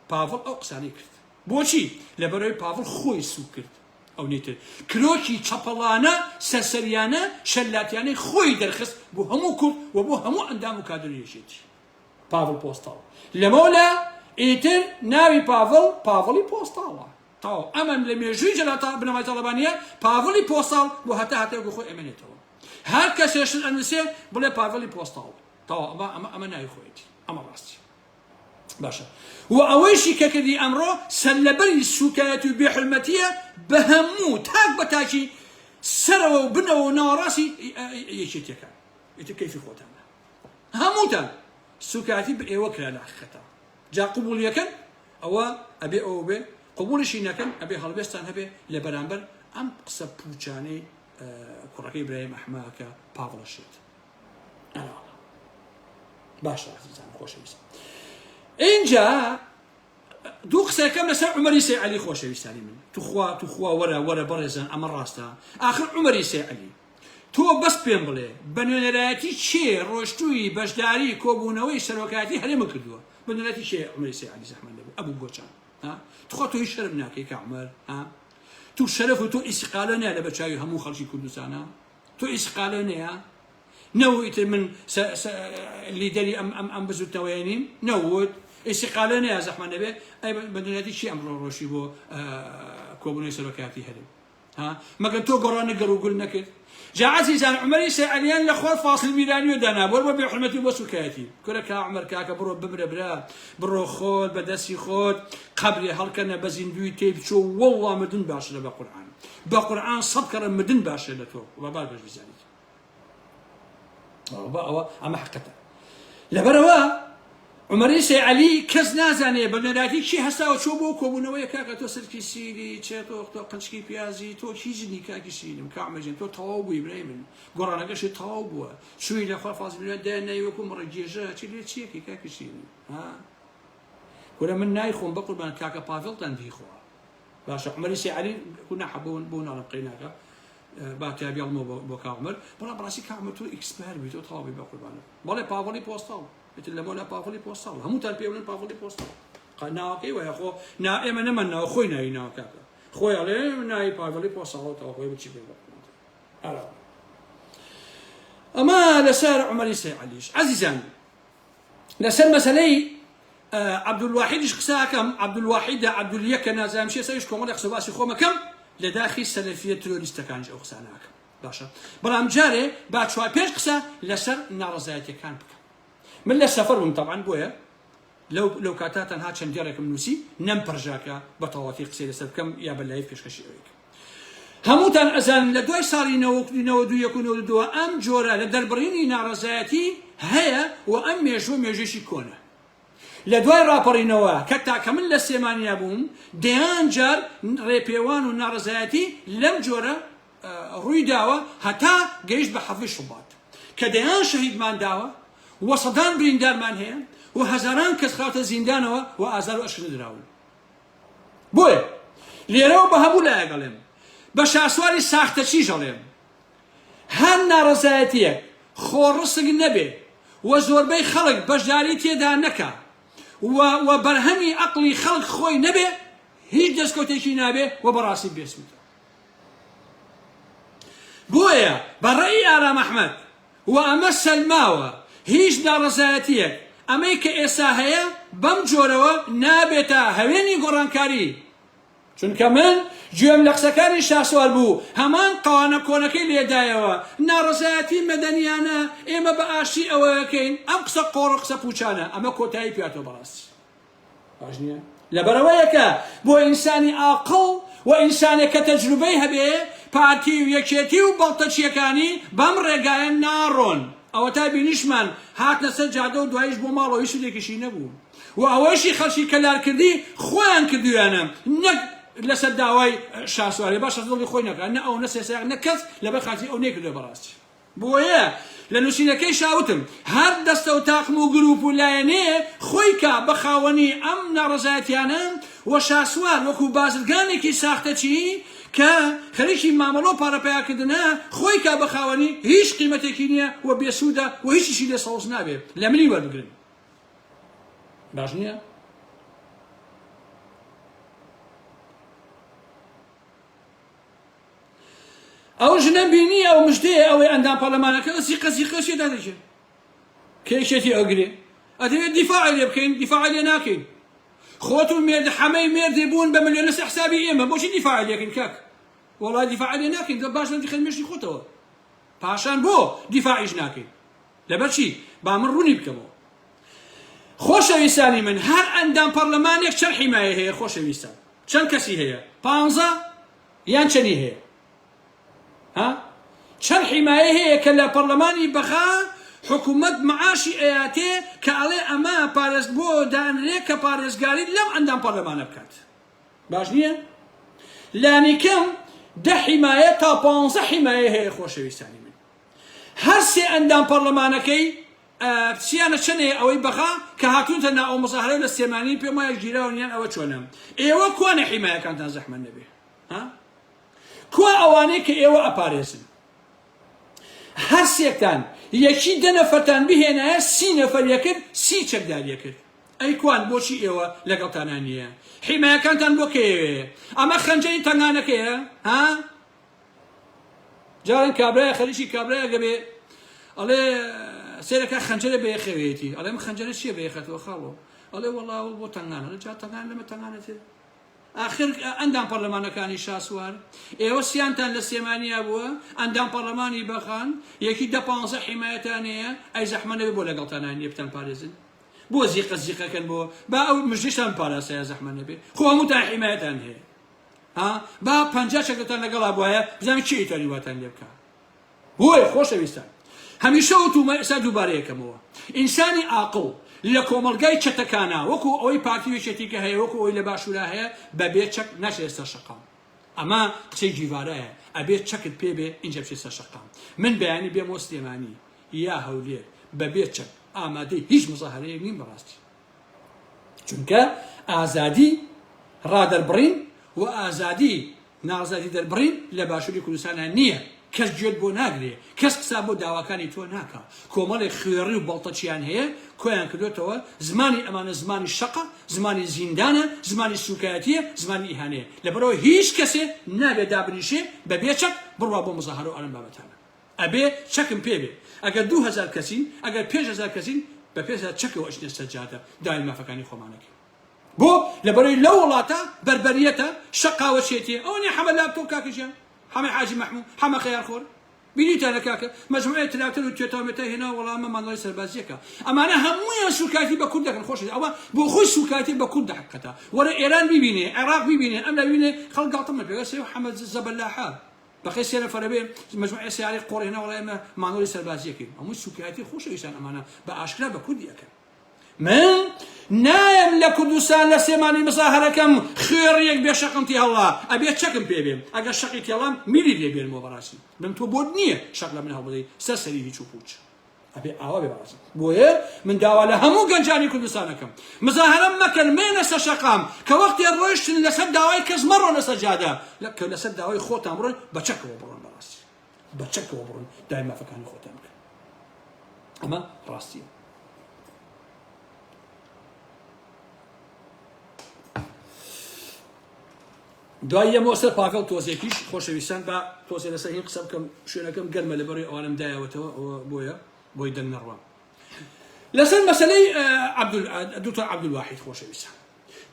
پاڤڵ ئەو قسانەی کرد بۆچی لەبەرەوەی پاڤڵ خۆی سوک کرد ئەو نیتر کرۆکی چەپەڵانە سەرسەریانە شەلاتیانەی خۆی دەرخست بۆ هەموو کورد و بۆ هەموو ئەندام و کادری یەکێتی پاڤڵ پۆستاڵ لەمەولا ئیتر ناوی پاڤڵ پاڤڵی پۆستاڵە تەواو ئەمەم لە مێژووی جەلال بنەمای تاڵەبانیە پاڤڵی پۆستاڵ بۆ هەتا هەتای وەکو خۆی ئەمێنێتەوە هەر کەسێ شت ئەنووسێ بڵێ پاڤڵی پۆستاڵ تەواو ئەمە ئەمە ئەمە ناوی خۆیەتی ئەمە ڕاستی باشە و ئەوەیشی کە کردی ئەمڕۆ سەرلەبەری سوکایەتی و بێحرمەتیە بە هەموو تاک بە تاکی سەرەوە و بنەوە و ناوەڕاستی یەکێتیەکان ئیتر کەیفی خۆتانە هەمووتان سوکایەتی بە ئێوە کرا لە حقیقەتە جا قبوڵیەکەن ئەوە ئەبێ ئەوە بێ قبوڵیشی نەکەن ئەبێ هەڵوێستان هەبێ لە بەرامبەر ئەم قسە پوچانەی کوڕەکەی برایم ئەحمە کە پاڤڵە شێت باشە عزیزان خۆشەویست اینجا دوو قسەکەم لەسەر عمەری سێ عەلی خۆشەویستانی من توخوا توخوا وەرە وەرە بەڕێزان ئەمە ڕاستە ئاخر عمەری سێ عەلی تۆ بەس پێم بڵێ بە نوێنەرایەتی کێ ڕۆشتووی بەشداری کۆبوونەوەی سەرۆکایەتی هەرێمت کردووە؟ بە نوێنەرایەتی کێ عومەری سەید عەلی زەحمەت نەبوو ئەبوو گۆچان ها تخوا تۆ هیچ شەرم ناکەی کە عومەر ها تو شەرەف و تۆ ئیسقالە نیە لە بەرچاوی هەموو خەڵکی کوردستانە تۆ ئیسقالە نیە نەوت ئیتر من لیدەری ئەم ئەم ئەم بزوتنەوەیە نیم نەوت ئیسقالە نیە زەحمەت نەبێ ئەی بە نوێنەرایەتی کێ ئەمڕۆ ڕۆشی بۆ کۆبوونەوەی سەرۆکایەتی هەرێم ها مەگەر تۆ گۆڕانت گەڕ و گول نەکرد جا عەزیزان عومەری سەیعەلیان لە خوار فاسل میرانیۆ دانا بۆر بۆ بێحورمەتی و بۆ سوکایەتی کورە کا عومەر کاکە بڕۆ بمرە برا بڕۆ خۆت بە دەستی خۆت قەبرێ هەڵکەنە بە زیندووی تێی بچۆ وەڵڵا مردن باشترە بە قورعان بە قورعان سەد کەڕە مردن باشترە لە تۆ وە باش باش بزانیت ئەوە ئەوە ئەمە حقەتە لەبەرەوە عومەری سەی عەلی کەس نازانێ بە نوێنەرایەتی کێ هەستاوە چۆ بۆ کۆبوونەوەیە کاکە تۆ سرکی سیری چێ تۆ تۆ قنچکی پیازی تۆ هیچ نی کاکی سیرم کا عومەر گیان تۆ تەواو بووی برای من گۆڕانەکەشی تەواو بووە چووی لە خوا فازی میران دایان ناوی وەکو مڕە گێژە چی لێ چیەکەی کاکی سیرم ها کورە من نایخۆم بەقوربان کاکە پاڤڵتان بیخوا باشە عومەری سەی عەلی گوناحە بۆ بۆ ناڵم قەیناکە با تیا بێڵمەوە بۆ کا عومەر بەڵام بەڕاستی کا عومەر تۆ expire بووی تۆ تەواو بووی بەقوربانت بەڵێ پاڤڵی پۆستاڵ ئیتر لەمەولا پاڤڵی پۆستاڵ هەمووتان پێ بڵێن پاڤڵی پۆستاڵ ناوەکەی وایە خۆ نا ئێمە نەمان ناوە خۆی ناوی ناوە کاکە خۆی ئەڵێ ناوی پاڤڵی پۆستاڵەوە تەواو خۆی بچی بێ ئەمە لەسەر عومەری سەی عەلیش عەزیزان لەسەر مەسەلەی عەبدولواحیدیش قسە ئەکەم عەبدولواحیدە عەبدولیەکە نازانم چیە سەریش کۆمەڵێک قسە باسی خۆمەکەم لە داخی سەلەفیە ترۆریستەکانیش ئەو قسانە ئەکەم باشە بەڵام جارێ با چوار پێنج قسە لەسەر ناڕەزایەتیەکان بکەم من لە سەفەر بووم تەبعەن بۆیە لەو لەو کاتە تەنها چەند دێڕێکم نووسی نەمپەرژاکە بە تەواوەتی قسەی لەسەر بکەم یا بە live پێشکەشی ئەوەی بکەم هەمووتان ئەزانن لە دوای ساڵی 91 و 92 ئەم جۆرە لە دەربڕینی ناڕەزایەتی هەیە و ئەم مێژووە مێژوویەکی کۆنە. لە دوای ڕاپەڕینەوە کە تاکە من لە سلێمانیا بووم دەیان جار ڕێپێوان و ناڕەزایەتی لەم جۆرە ڕووی داوە هەتا گەیشت بە حەڤدەی شوبات کە دەیان شەهیدمان داوە و سەدان بریندارمان هەیە و هەزاران کەس خراوەتە زیندانەوە و ئازار و ئەشکەنجە دراون. بۆیە لێرەوە بە هەموو لایەک ئەڵێم، بە شاسواری ساختەچیش ئەڵێم، هەر ناڕەزایەتییەک خۆڕسک نەبێ و زۆربەی خەڵک بەشداری تێدا نەکا و و بەرهەمی ئەقڵی خەڵک خۆی نەبێ، هیچ دەستکەوتێکی نابێ و بەڕاستی بێسوودە. بۆیە بە ڕەئی ئارام ئەحمەد، و ئەمە سەلماوە هیچ ناڕەزایەتییەک ئەمەی کە ئێستا هەیە بەم جۆرەوە نابێتە هەوێنی گۆڕانکاری، چونکە من گوێم لە قسەکانی شاسوار بوو هەمان قەوانە کۆنەکەی لێدایەوە، ناڕەزایەتی مەدەنیانە، ئێمە بە ئاشتی ئەوە ئەکەین، ئەم قسە قۆڕ و قسە پوچانە، ئەمە کۆتایی پێهاتووە بەڕاستی. باش نییە؟ لەبەرئەوەیە کە بۆ ئینسانی ئاقڵ و ئینسانێک کە تەجروبەی هەبێ پارتی و یەکێتی و بەڵتەچییەکانی بەم ڕێگایە ناڕۆن. ئەوەتا بینیشمان هاتنە سەر جادە و دواییش بۆ ماڵەوە هیچ شتێکیشی نەبوو و ئەوەیشی خەڵکی کەلار کردی خۆیان کردویانە نەک لەسەر داوای شاسوارێ با شەس دڵی خۆی نەکا نە ئەو نە سێسایق نە کەس لەبەر خاتری ئەو نەیکردوە بەڕاستی بۆیە لە نووسینەکەیشا وتم، هەر دەستە و تاقم و گرووپ و لایەنێ خۆی کا بە خاوەنی ئەم ناڕەزایەتیانە و شاسوار وەکوو بازرگانێکی ساختەچی کە خەریکی مامەڵە و پارە پەیاکردنە خۆی کا بە خاوەنی هیچ قیمەتێکی نییە و بێسوودە و هیچیشی لێ سەوز نابێ لە منی وەربگرن. باش نییە؟ ئەو ژنەم بینی ئەو مژدەیە ئەوەی ئەندام پەرلەمانەکە زیقە زیقە چێ دادەچێ کە یەکێتی ئەگرێ ئەدەوێت دیفاعی لێ بکەین دیفاعی لێ ناکەین خۆت و مێرد حەمەی مێردی بوون بە ملیۆن لەسەر حسابی ئێمە بۆچی دیفاعی لێکەین کاک وەڵا دیفاعی لێ ناکەین باش لە مێشکی خۆتەوە پاشان بۆ دیفاعیش ناکەین لەبەر چی با من ڕوونی بکەمەوە خۆشەویستانی من هەر ئەندام پەرلەمانێک چەند حیمایە هەیە خۆشەویستان چەند کەسی هەیە پانزە یان چەنی هەیە ها چەند حیمایە هەیە کە لە پەرلەمانی بەغا حکوومەت معاشی ئەیاتێ کە ئەڵێ ئەمە پارێز بۆ دانرێ کە پارێزگاری لەم ئەندام پەرلەمانە بکات باش نییە لانیکەم دە حیمایە تا پانزە حیمایە هەیە خۆشەویستانی من هەر سێ ئەندام پەرلەمانەکەی پچیانە چەنێ ئەوەی بەغا کە هاتوونتە نا ئەو مزاهرە لە سلێمانی پێم وایە گیراون یان ئەوە چۆنە ئێوە کوانە حیمایەکانتان زەحمەت نەبێ ها کوا ئەوانەی کە ئێوە ئەپارێزن هەر سێکتان یەکی دە نەفەرتان بهێنایە سی نەفەر یەکرد سی چەکدار یەکرد ئەی کوان بۆچی ئێوە لەگەڵتانا نییە حیمایەکانتان بۆ کەیەوێ ئەمە خەنجەری تەنگانەکەیە ها جاران کابرایە خەریکی کابرایە گەبێ ئەڵێ سێرەکە خەنجەرە بەیەخەوێتی ئەڵێ من خەنجەرە چییە بەیەخەتەوە خاڵۆ ئەڵێ وەڵا بۆ تەنگانە لە جا تەنگان لەمە تەنگانەتر ئاخر ئەندام پەرلەمانەکانی شاسوار ئێوە سیانتان لە سلێمانیا بووە ئەندام پەرلەمانی بەخان یەکی دە پانزە حیمایەتان هەیە ئەی زەحمە نەبێ بۆ لەگەڵتان نیە بتان پارێزن بۆ زیقە زیقەکەن بۆ با ئەو مژدیشتان پاراستایە زەحمە نەبێ خۆ هەمووتان حیمایەتان هەیە ها با 50 چەکتان لەگەڵا بوایە بزانم کێ ئیتوانی واتان لێ بکا بۆیە خۆشەویستان هەمیشە وتومە ئێستا دووبارە یەکەمەوە ئینسانی ئاقڵ لە کۆمەڵگای چەتەکانا وەکو ئەوەی پارتی و یەکێتی کە هەیە وەکو ئەوەی لە باشوورا هەیە بەبێ چەک ناچێتە سەر شەقام ئەمە قسەی جیڤارایە ئەبێ چەکت پێ بێ ئینجا بچێت سەر شەقام من بەیانی بێمەوە سلێمانی یا هەولێر بەبێ چەک ئامادەی هیچ مزاهرەیەک نیم بەڕاستی چونکە ئازادی ڕادەربڕین و ئازادی ناڕەزایەتی دەربڕین لە باشووری کوردستانا نییە، کەس گوێت بۆ ناگرێ، کەس قسە بۆ داواکانی تۆ ناکا، کۆمەڵێک خوێڕی و بەڵتەچیان هەیە کۆیان کردۆتەوە، زمانی ئەمانە زمانی شەقە، زمانی زیندانە، زمانی سوکایەتیە، زمانی ئیهانەیە، لەبەرئەوە هیچ کەسێ نابێ دابنیشێ بەبێ چەک بڕوا بۆ مزاهەرە و ئەم بابەتانە. ئەبێ چەکم پێ بێ، ئەگەر 2000 کەسین، ئەگەر 5000 کەسین، بە 5000 چەکەوە ئەچینە سەر جادە داوای مافەکانی خۆمان ئەکەین. بۆ؟ لەبەرئەوەی لەو وڵاتە بەربەریەتە، شەقاوەچێتیە، ئەوە نیە حەمە لاپتۆپ کاکە گیان، حەمەی حاجی مەحموو، حەمە خەیارخۆر، بینیتانە کاکە، مەجموعەیە تراکتەر و توێتا و مێتای هێناوە وەڵا ئەمە مانۆڕی سەربازیەکە، ئەمانە هەموویان سوکایەتی بە کورد دەکەن خۆشەویست ئەوە بۆ خۆی سوکایەتی بە کورد دەکەتە، وەرە ئێران بیبینێ، عێراق بیبینێ، ئەم لا بیبینێ، خەڵک گاڵتەم پێ سێ حەمە زەبەلاحە بەخێ سێ نەفەرە بێ مەجموعەیە سەیارەی قۆڕ هێنا وەڵا ئێمە مانۆڕی سەربازیەکەین، هەمووی سوکایەتی خۆشەویستان ئەمانە بە ئاشکرا بە کوردی ئەکەن. من نایەم لە کوردستان لە سلێمانی مزاهەرەکەم خوێڕیەک بێ شەقم تێهەڵا ئەبێ چەکم پێ بێ ئەگەر شەقی تێڵام میری لێ بێنمەوە بەڕاستی من تۆ بۆت نییە شەق لە من هەڵبدەی سەر سەری هیچ و پوچ ئەبێ ئاوا بێ بەڕاستی بۆیە من داوا لە هەموو گەنجانی کوردستانەکەم مزاهەرەم مەکەن مێنە سەر شەقام کە وەختێ ڕۆیشتن لەسەر داوای کەس مەڕۆنە سەر جادە لە کە لەسەر داوای خۆتان بڕۆن بە چەکەوە بڕۆن بەڕاستی بە چەکەوە بڕۆن دای مافەکانی خۆتان بکەن ئەمە ڕاستیە دوای یەمەوە سەر پاڤێڵ تۆزێکیش خۆشەویستان با تۆزێ لەسەر هین قسە بکەم شوێنەکەم گەرمە لەبەرەی ئەوانم دایەوەتەوە بۆیە بۆی دەنگ نەڕوام لەسەر مەسلەی دکتۆر عەبدولواحید خۆشەویستان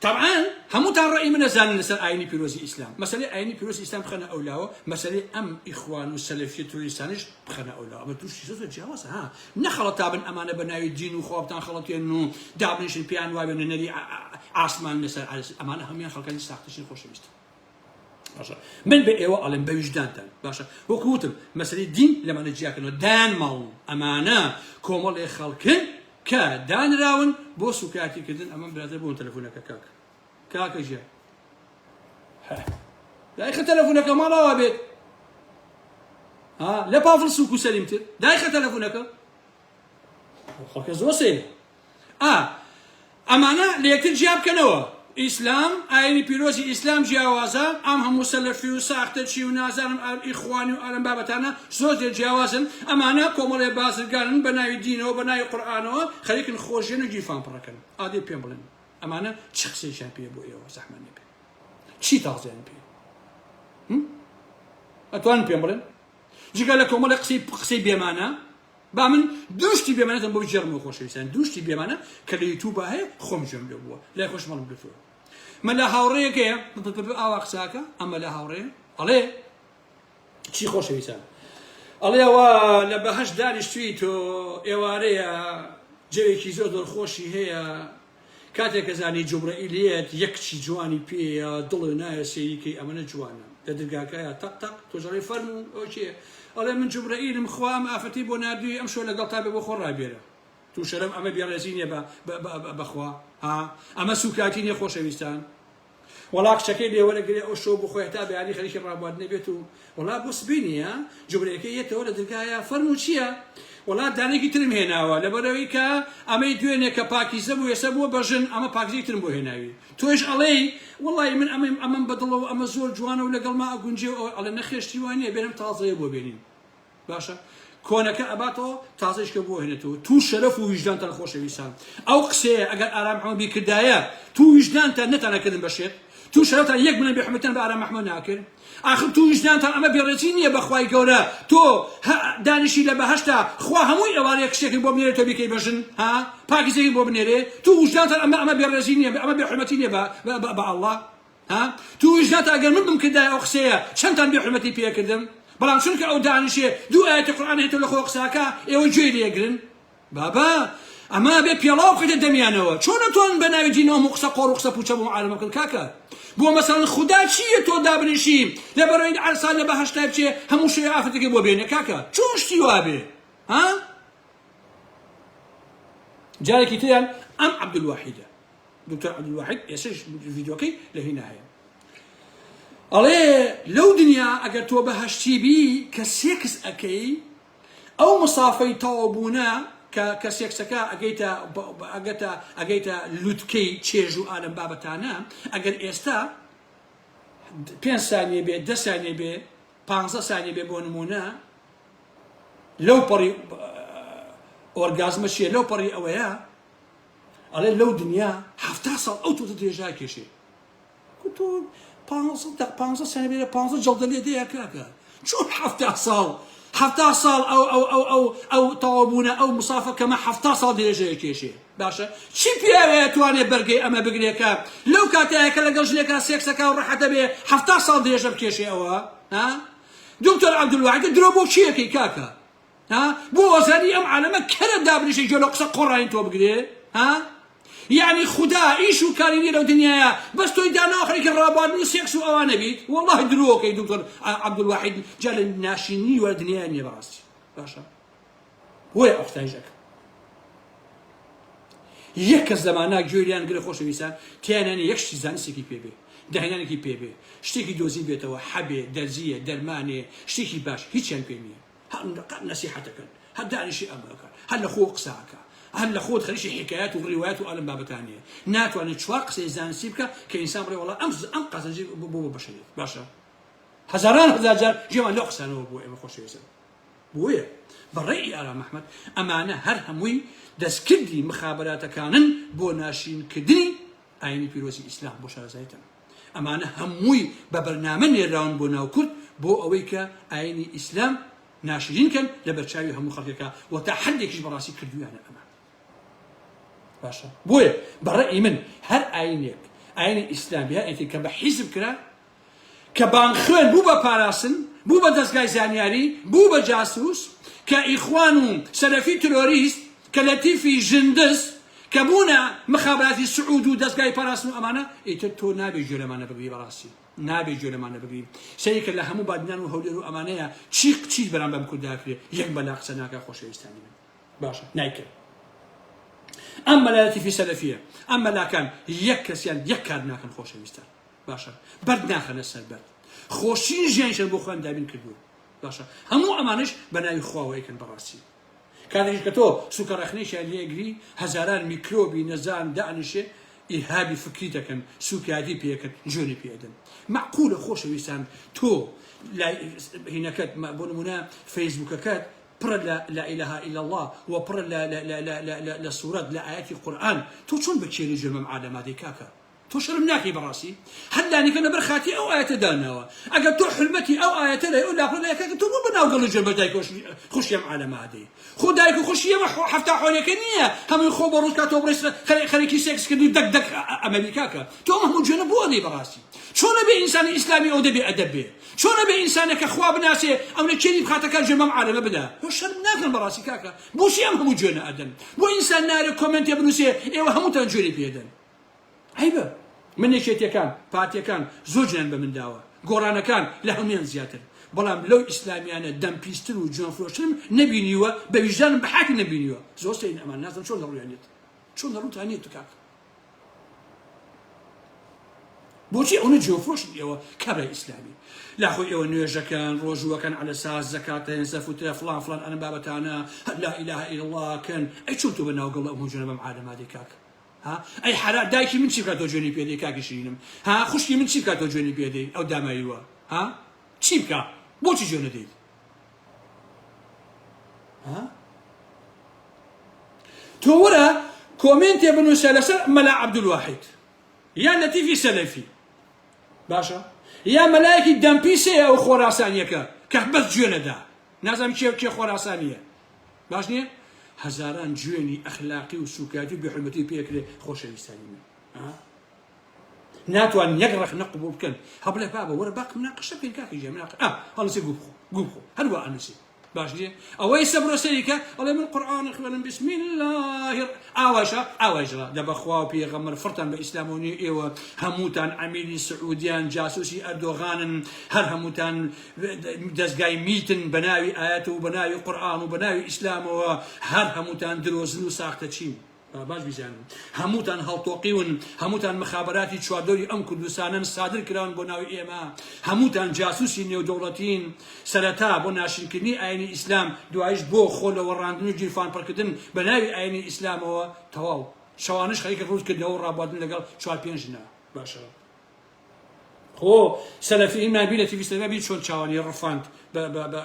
تەبعەن هەمووتان ڕەئی من ئەزانن لەسەر ئاینی پیرۆزی ئیسلام مەسەلەی ئاینی پیرۆزی ئیسلام بخەنە ئەولاوە مەسەلەی ئەم ئیخوان و سەلەفیە ترۆریستانیش بخەنە ئەولاوە ئەمە دوو شتی زۆر جیاوازە ها نەخەڵەتابن ئەمانە بە ناوی دین و خوا بتان خەڵەتێن و دابنیشن پێیان وابێ نوێنەری ئاسمان لەسەر عەرز ئەمانە هەموویان خەڵکانی ساختەچین خۆشەویستن. باشە من بە ئێوە ئەڵێم بە ویژدانتان باشە وەکو وتم مەسەلەی دین لەمانە جیاکەنەوە دایان ماڵن ئەمانە کۆمەڵێ خەڵکن کە دانراون بۆ سوکایەتی کردن ئەمە برادەر بۆ تەلەفۆنەکە کاک کاکە ژیان دایخە تەلەفۆنەکە ماڵاوا بێت ها لە پافڵ سوک و سەلیمتر دایخە تەلەفۆنەکە خەڵکە زۆر سەیرە ئا ئەمانە لە یەکتر جیا بکەنەوە ئیسلام ئاینی پیرۆزی ئیسلام جیاوازە ئەم هەموو سەلەفی و ساختەچی و نازانم ئیخوانی و ئالم بابەتانە زۆر زۆر جیاوازن ئەمانە کۆمەڵێ بازرگانن بە ناوی دینەوە بە ناوی قورئانەوە خەریکن خۆژێن و گیرفان پڕەکەن ئادەی پێم بڵێن ئەمانە چ قسەیەکیان پێ بۆ ئێوە زەحمەت نەبێ چی تازەیان پێ ئەتوانن پێم بڵێن جگە لە کۆمەڵی قسەی قسەی بێمانە با من دوو شتی بێمانەتم بۆ بگێڕمەوە خۆشەویستان دوو شتی بێمانە کە لە یوتوبا هەیە خۆم گوێم لێ بووە لای خۆشم هەڵم گرتووە مەلا هاوڕێیەکەیە ئاوا قساکە ئەمە لە هاوڕێ ئەڵێ چی خۆشەویستان ئەڵێ ئەوە لە بەهەشت دانیشتووی تۆ ئێوارەیە جەوێکی زۆر زۆر خۆشی هەیە کاتێک کە زانی جوبرەئیل یەت یەک کچی جوانی پێیە دڵێ نایە سەیری کەی ئەمەنە جوانە لە درگاکەیا تەق تەق تۆش ئەڵێی فەرموو ئەوە کێیە ئەڵێ من جوبرەئیلم خوا ئەم ئافرەتەی بۆ ناردووی ئەمشەو لەگەڵتا بێ بۆ خۆ ڕابێرە تو شەرم ئەمە بێڕێزی نیە بە بە خوا ها ئەمە سوکاتی نیە خۆشەویستان وەڵا کچەکەی لێ وەرەگرێ ئەو شەو بخۆی هەتا بەیانی خەریکی ڕابواردنە بێت و وەڵا بۆ سبەینێیە جوبرەکەی یەتەوە لە درگایە فەرموو چییە؟ وەڵا دانێکی ترم هێناوە لەبەرئەوەی کە ئەمەی دوێنێ کە پاکیزە بوو ئێستا بووە بە ژن ئەمە پاکیزەی ترم بۆ هێناوی تۆیش ئەڵێی وەڵی من ئەمەی ئەمەم بەدڵە و ئەمە زۆر جوانە و لەگەڵما ئەگونجێ و ئەوە ئەڵێ نەخێر شتی وا نییە بێنم تازەیە بۆ بێنین باشە کۆنەکە ئەباتەوە تازەیش کە بۆ هێنێتەوە تو شەرەف و ویژدانتان خۆشەویستان ئەو قسەیە ئەگەر ئارام محەمەد بیکردایە تو ویژدانتان نەتانەکردن بە شێت تو شەرەفتان یەک بنە بێحمەتان بە ئارام محەمەد ناکرد ئاخر تو ویژدانتان ئەمە بێڕێزی نییە بەخوای گەورە تۆ دانیشی لە بەهەشتا خوا هەمووی ئێوارەیە کچێکی بۆ بنێرێ تۆ بیکەی بە ژن ها پاکیزێکی بۆ بنێرێ تو ویژدانتان ئەمە ئەمە بێڕێزی نییە ئەمە بێحرمەتی نییە بە ئەڵڵا ها توش ناتا ئەگەر من بمکردایە ئەو قسەیە چەندتان بێ حورمەتی پێکردم بەڵام چونکە ئەو دانیشێ دوو ئایەتی قورئان هێتەوە لە خۆ قساکە ئێوە گوێی لێگرن بابا ئەمە بێ پێڵاو بخەیتە دەمیانەوە چۆن ئەتوانن بە ناوی دینەوە هەموو قسە قۆڕ و قسە پوچە بۆ عالەمە بکەن کاکە بۆ مەسەڵەن خودا چییە تۆ دابنیشی لەبەرەوەی عەرسان لە بەهەشتا بچێ هەموو شەوێ ئافرەتێکی بۆ بێنێ کاکە چۆن شتی وابێ ها جارێکی تریان ئەم عەبدولواحیدە دکتۆر عەبدولواحید ئێسش ڤیدیۆکەی لە هینا هەیە ئەڵێ لەو دنیا ئەگەر تۆ بەهەشتی بی کە سێکس ئەکەی ئەو مسافەی تەواوبوونە کە کە سێکسەکە ئەگەیتە ئەگەتە ئەگەیتە لوتکەی چێژ و ئالەم بابەتانە ئەگەر ئێستا پێ سانیە بێ دە سانیە بێ پ سانیە بێ بۆ نمونە لەو پەڕی orgasm ە چیە لەو پەڕی ئەوەیە ئەڵێ لەو دنیا حەفتا ساڵ ئەو تۆزە درێژا کێشێ تۆ پانزە سنە بێرە پانزە جەڵدە لێ دەیە کاکە چۆن حەفتا ساڵ حەفتا ساڵ ئەو ئەو ئەو ئەو ئەو تەواوبوونە ئەو مسافە کەمە حەفتا ساڵ درێژەیە کێشێ باشە چی پیاوێ توانێ بەرگەی ئەمە بگرێکە لەو کاتەیە کە لەگەڵ ژنێکا سێکسەکە و ڕەحەتە بێ حەفتا ساڵ درێژە بکێشێ ئەوە ها دکتۆر عەبدولواحید درۆ بۆ کێ کاکە ها بۆ ئەزانی ئەم عالەمە کەرە دابنیشێ گوێ لە قسە قۆڕانی تۆ بگرێ ها یعنی خودا ئیش و کاری نیە لەو دنیاە بەس تۆی داناوە خەریکی ڕابواردن و سێکس و ئەوانە بیت والله درۆکەی دکتۆر عەبدولواحید جا لە ناشینی وە دنیا نیە بەڕاستی باشە بۆیە ئەو قسانیش ئەکەم یەک کەس لەمانە گوێی لێیان گرە خۆشەویستان تیانانی یەک شتی زانستێکی پێ بێ داهێنانێکی پێ بێ شتێکی دۆزی بێتەوە حەبێ دەرزیە دەرمانێ شتێکی باش هیچیان پێ نییە هەر قەت نەسیحەتەکەن هەر دانیشی ئەمەکە هەر لە خۆ قساکە هەر لە خۆت خەریکی حکایەت و ڕیوایەت و ئەلم بابەتانەیە ناتوانێت چوار قسەی زانستی بکە کە ئینسان بڵێ وەڵا ئەم ئەم قازانجی بۆ بۆ بەشەریت باشە هەزاران هەزار جار گوێمان لەو قسانەوە بووە ئێمە خۆشەویستن بۆیە بە ڕێی ئارام ئەحمەد ئەمانە هەر هەمووی دەستکردی مخابراتەکانن بۆ ناشرینکردنی ئاینی پیرۆزی ئیسلام بۆ شارەزایتان ئەمانە هەمووی بە بەرنامە نێراون بۆ ناو کورد بۆ ئەوەی کە ئاینی ئیسلام ناشرین کەن لە بەرچاوی هەموو خەڵکێکا و تا حدێکیش بەڕاستی کردویانە ئەمە باشە بۆیە بەڕێی من هەر ئاینێک ئاینی ئیسلام یا ئێتی کە بە حیزب کرا کە بانگخوێن بوو بە پاراستن، بوو بە دەزگای زانیاری، بوو بە جاسوس، کە ئیخوان و سەلەفی ترۆریست، کە لەتیفی ژندز، کە بوونە مخابراتی سعود و دەزگای پاراستن و ئەمانە، ئیتر تۆ نابێ گوێ لەمانە بگری بەڕاستی. نابێ گوێ لەمانە بگری سەیرکە لە هەموو بادینان و هەولێر و ئەمانەیە چی چیت بەرام بەم کوردە ئەکرێ یەک مەلا قسە ناکا خۆشەویستانی من باشە نایکەن ئەم مەلا لەتیفی سەلەفیە ئەم مەلاکان یەک کەسیان یەک کار ناکەن خۆشەویستان باشە بەرد ناخەنە سەر بەرد خۆشترین ژیانیشیان بۆ خۆیان دابین کردووە باشە هەموو ئەمانش بە ناوی خواوە ئەیکەن بەڕاستی کاتێکیش کە تۆ سوکە ڕەخنەیەکیان لێگری هەزاران میکرۆبی نەزان دانیشێ ئیرهابی فکری دەکەن سوکایەتی پێکەن جوێنی پێدەن مەعقولە خۆشەویستان تۆ لای هینەکەت بۆ نمونە فەیسبوکەکەت پڕە لە لا اله الا الله و پڕە لە لە لە لە لە لە لە سورەت لە ئایەتی قورئان تۆ چۆن بە کێری جوێن بەم عالەمە دەی کاکە تۆ شەرم ناکەی بەڕاستی هەر لانیکەم لەبەر خاتری ئەو ئایەتە داناوە ئەگەر تۆ حورمەتی ئەو ئایەتە لای ئەو لاپەڕە لای کاکە تۆ بۆ بە ناو گەڵی جوێن بە دایک و خوشکی ئەم عالەمە ئەدەی خۆ دایک و خوشکی ئێمە حەفتا حۆرێکە نییە هەمووی خۆ بۆ ڕووت کا تۆ بڕێ خەریکی سێکس کردن و دەک دەک ئەمەبی کاکە تۆ ئەم هەموو جوێنە بۆ ئەدەی بەڕاستی چۆن ئەبێ ئینسانی ئیسلامی ئەو دەبێ ئەدەب بێ چۆن ئەبێ ئینسانێک کە خوا بناسێ ئەونە کێری بخاتە کار جوێن بەم عالەمە بدا تۆ شەرم ناکەن بەڕاستی کاکە بۆچی ئەم هەموو جوێنە ئەدەن بۆ ئینسان نارێ کۆمێنتێ بنووسێ ئێوە هەمووتان جوێنی پێدەن عەیبە من یەکێتیەکان پارتیەکان زۆر جوێنیان بە من داوە گۆڕانەکان لە هەمویان زیاتر بەڵام لەو ئیسلامیانە دەم پیستر و جوێن فرۆشترم نەبینیوە بە ویژدانم بە حاکی نەبینیوە زۆر سەیرن ئەمان نازم چۆن لە ڕویان نیت چۆن لە ڕوتان نیت کاک بۆچی ئەونە جوێن فرۆشن ئێوە کابرای ئیسلامی لاخۆی ئێوە نوێژەکەن ڕۆژووەکەن عەلە ساز زەکاتەن زەفوترە فڵان فڵان ئەم بابەتانە لا ئیلاهە ئیلا الله کەن ئەی چۆن تۆ بە ناوگەڵ ئەم هەموو جوێنە بەم عالەمە دەی کاک ها ئەی حەرا دایکی من چی بکات تۆ جوێنی پێ دەی کاکی شیرینم ها خوشکی من چی بکات تۆ جوێنی پێ دەی ئەو داماویوە ها چی بکا بۆچی جوێنە دەیت ها تۆ وەرە کۆمێنتێ بنووسە لەسەر مەلا عەبدولواحید یا لەتیفی سەلەفی باشە یا مەلایەکی دەمپیسەیە ئەو خۆراسانیەکە کە بەس جوێنەدا نازانم کێ کێ خۆراسانیە باش نییە؟ هەزاران جوێنی ئەخلاقی و سوکایەتی و بێحورمەتی پێ ئەکرێ خۆشەویستانی من ها؟ ناتوان یەک ڕەخنە قبوڵ بکەن ها بڵێ بابە وەرە باق مناقشە بکەین کاکە گیان مناقشە ئا هەڵنووسێ گوو بخۆ گوو بخۆ هەر وا ئەنووسێ باش نییە ئەوەی سەبرە سەریکە ئەڵێ من قورئان خوێنم بسم الله ئاواشە ئاوایش ڕا دە بەخوا و پێغەمبەر فڕتان بە ئیسلامەوە نییە ئێوە هەمووتان عەمیلی سعودیان جاسوسی ئەردۆغانن هەر هەمووتان دەزگای میتن بەناوی ئایەت و بەناوی قورئان و بەناوی ئیسلامەوە هەر هەمووتان درۆزن و ساختەچین با باش بیزانن هەمووتان هەڵتۆقیون هەمووتان مخابراتی چواردەوری ئەم کوردستانەن سادر کراون بۆ ناوی ئێمە هەمووتان جاسوسی نێودەوڵەتین سەرەتا بۆ ناشرینکردنی ئاینی ئیسلام دوایش بۆ خۆ لەوەڕاندن و گیرفان پڕکردن بە ناوی ئاینی ئیسلامەوە تەواو شەوانش خەریکە ڕووتکردنەوە و ڕابواردن لەگەڵ چوار پێنج ژنە باشە خۆ سەلەفی ئیمان بی لە تیڤی سەلەفی بی چۆن چاوانی ڕفاند بە بە بە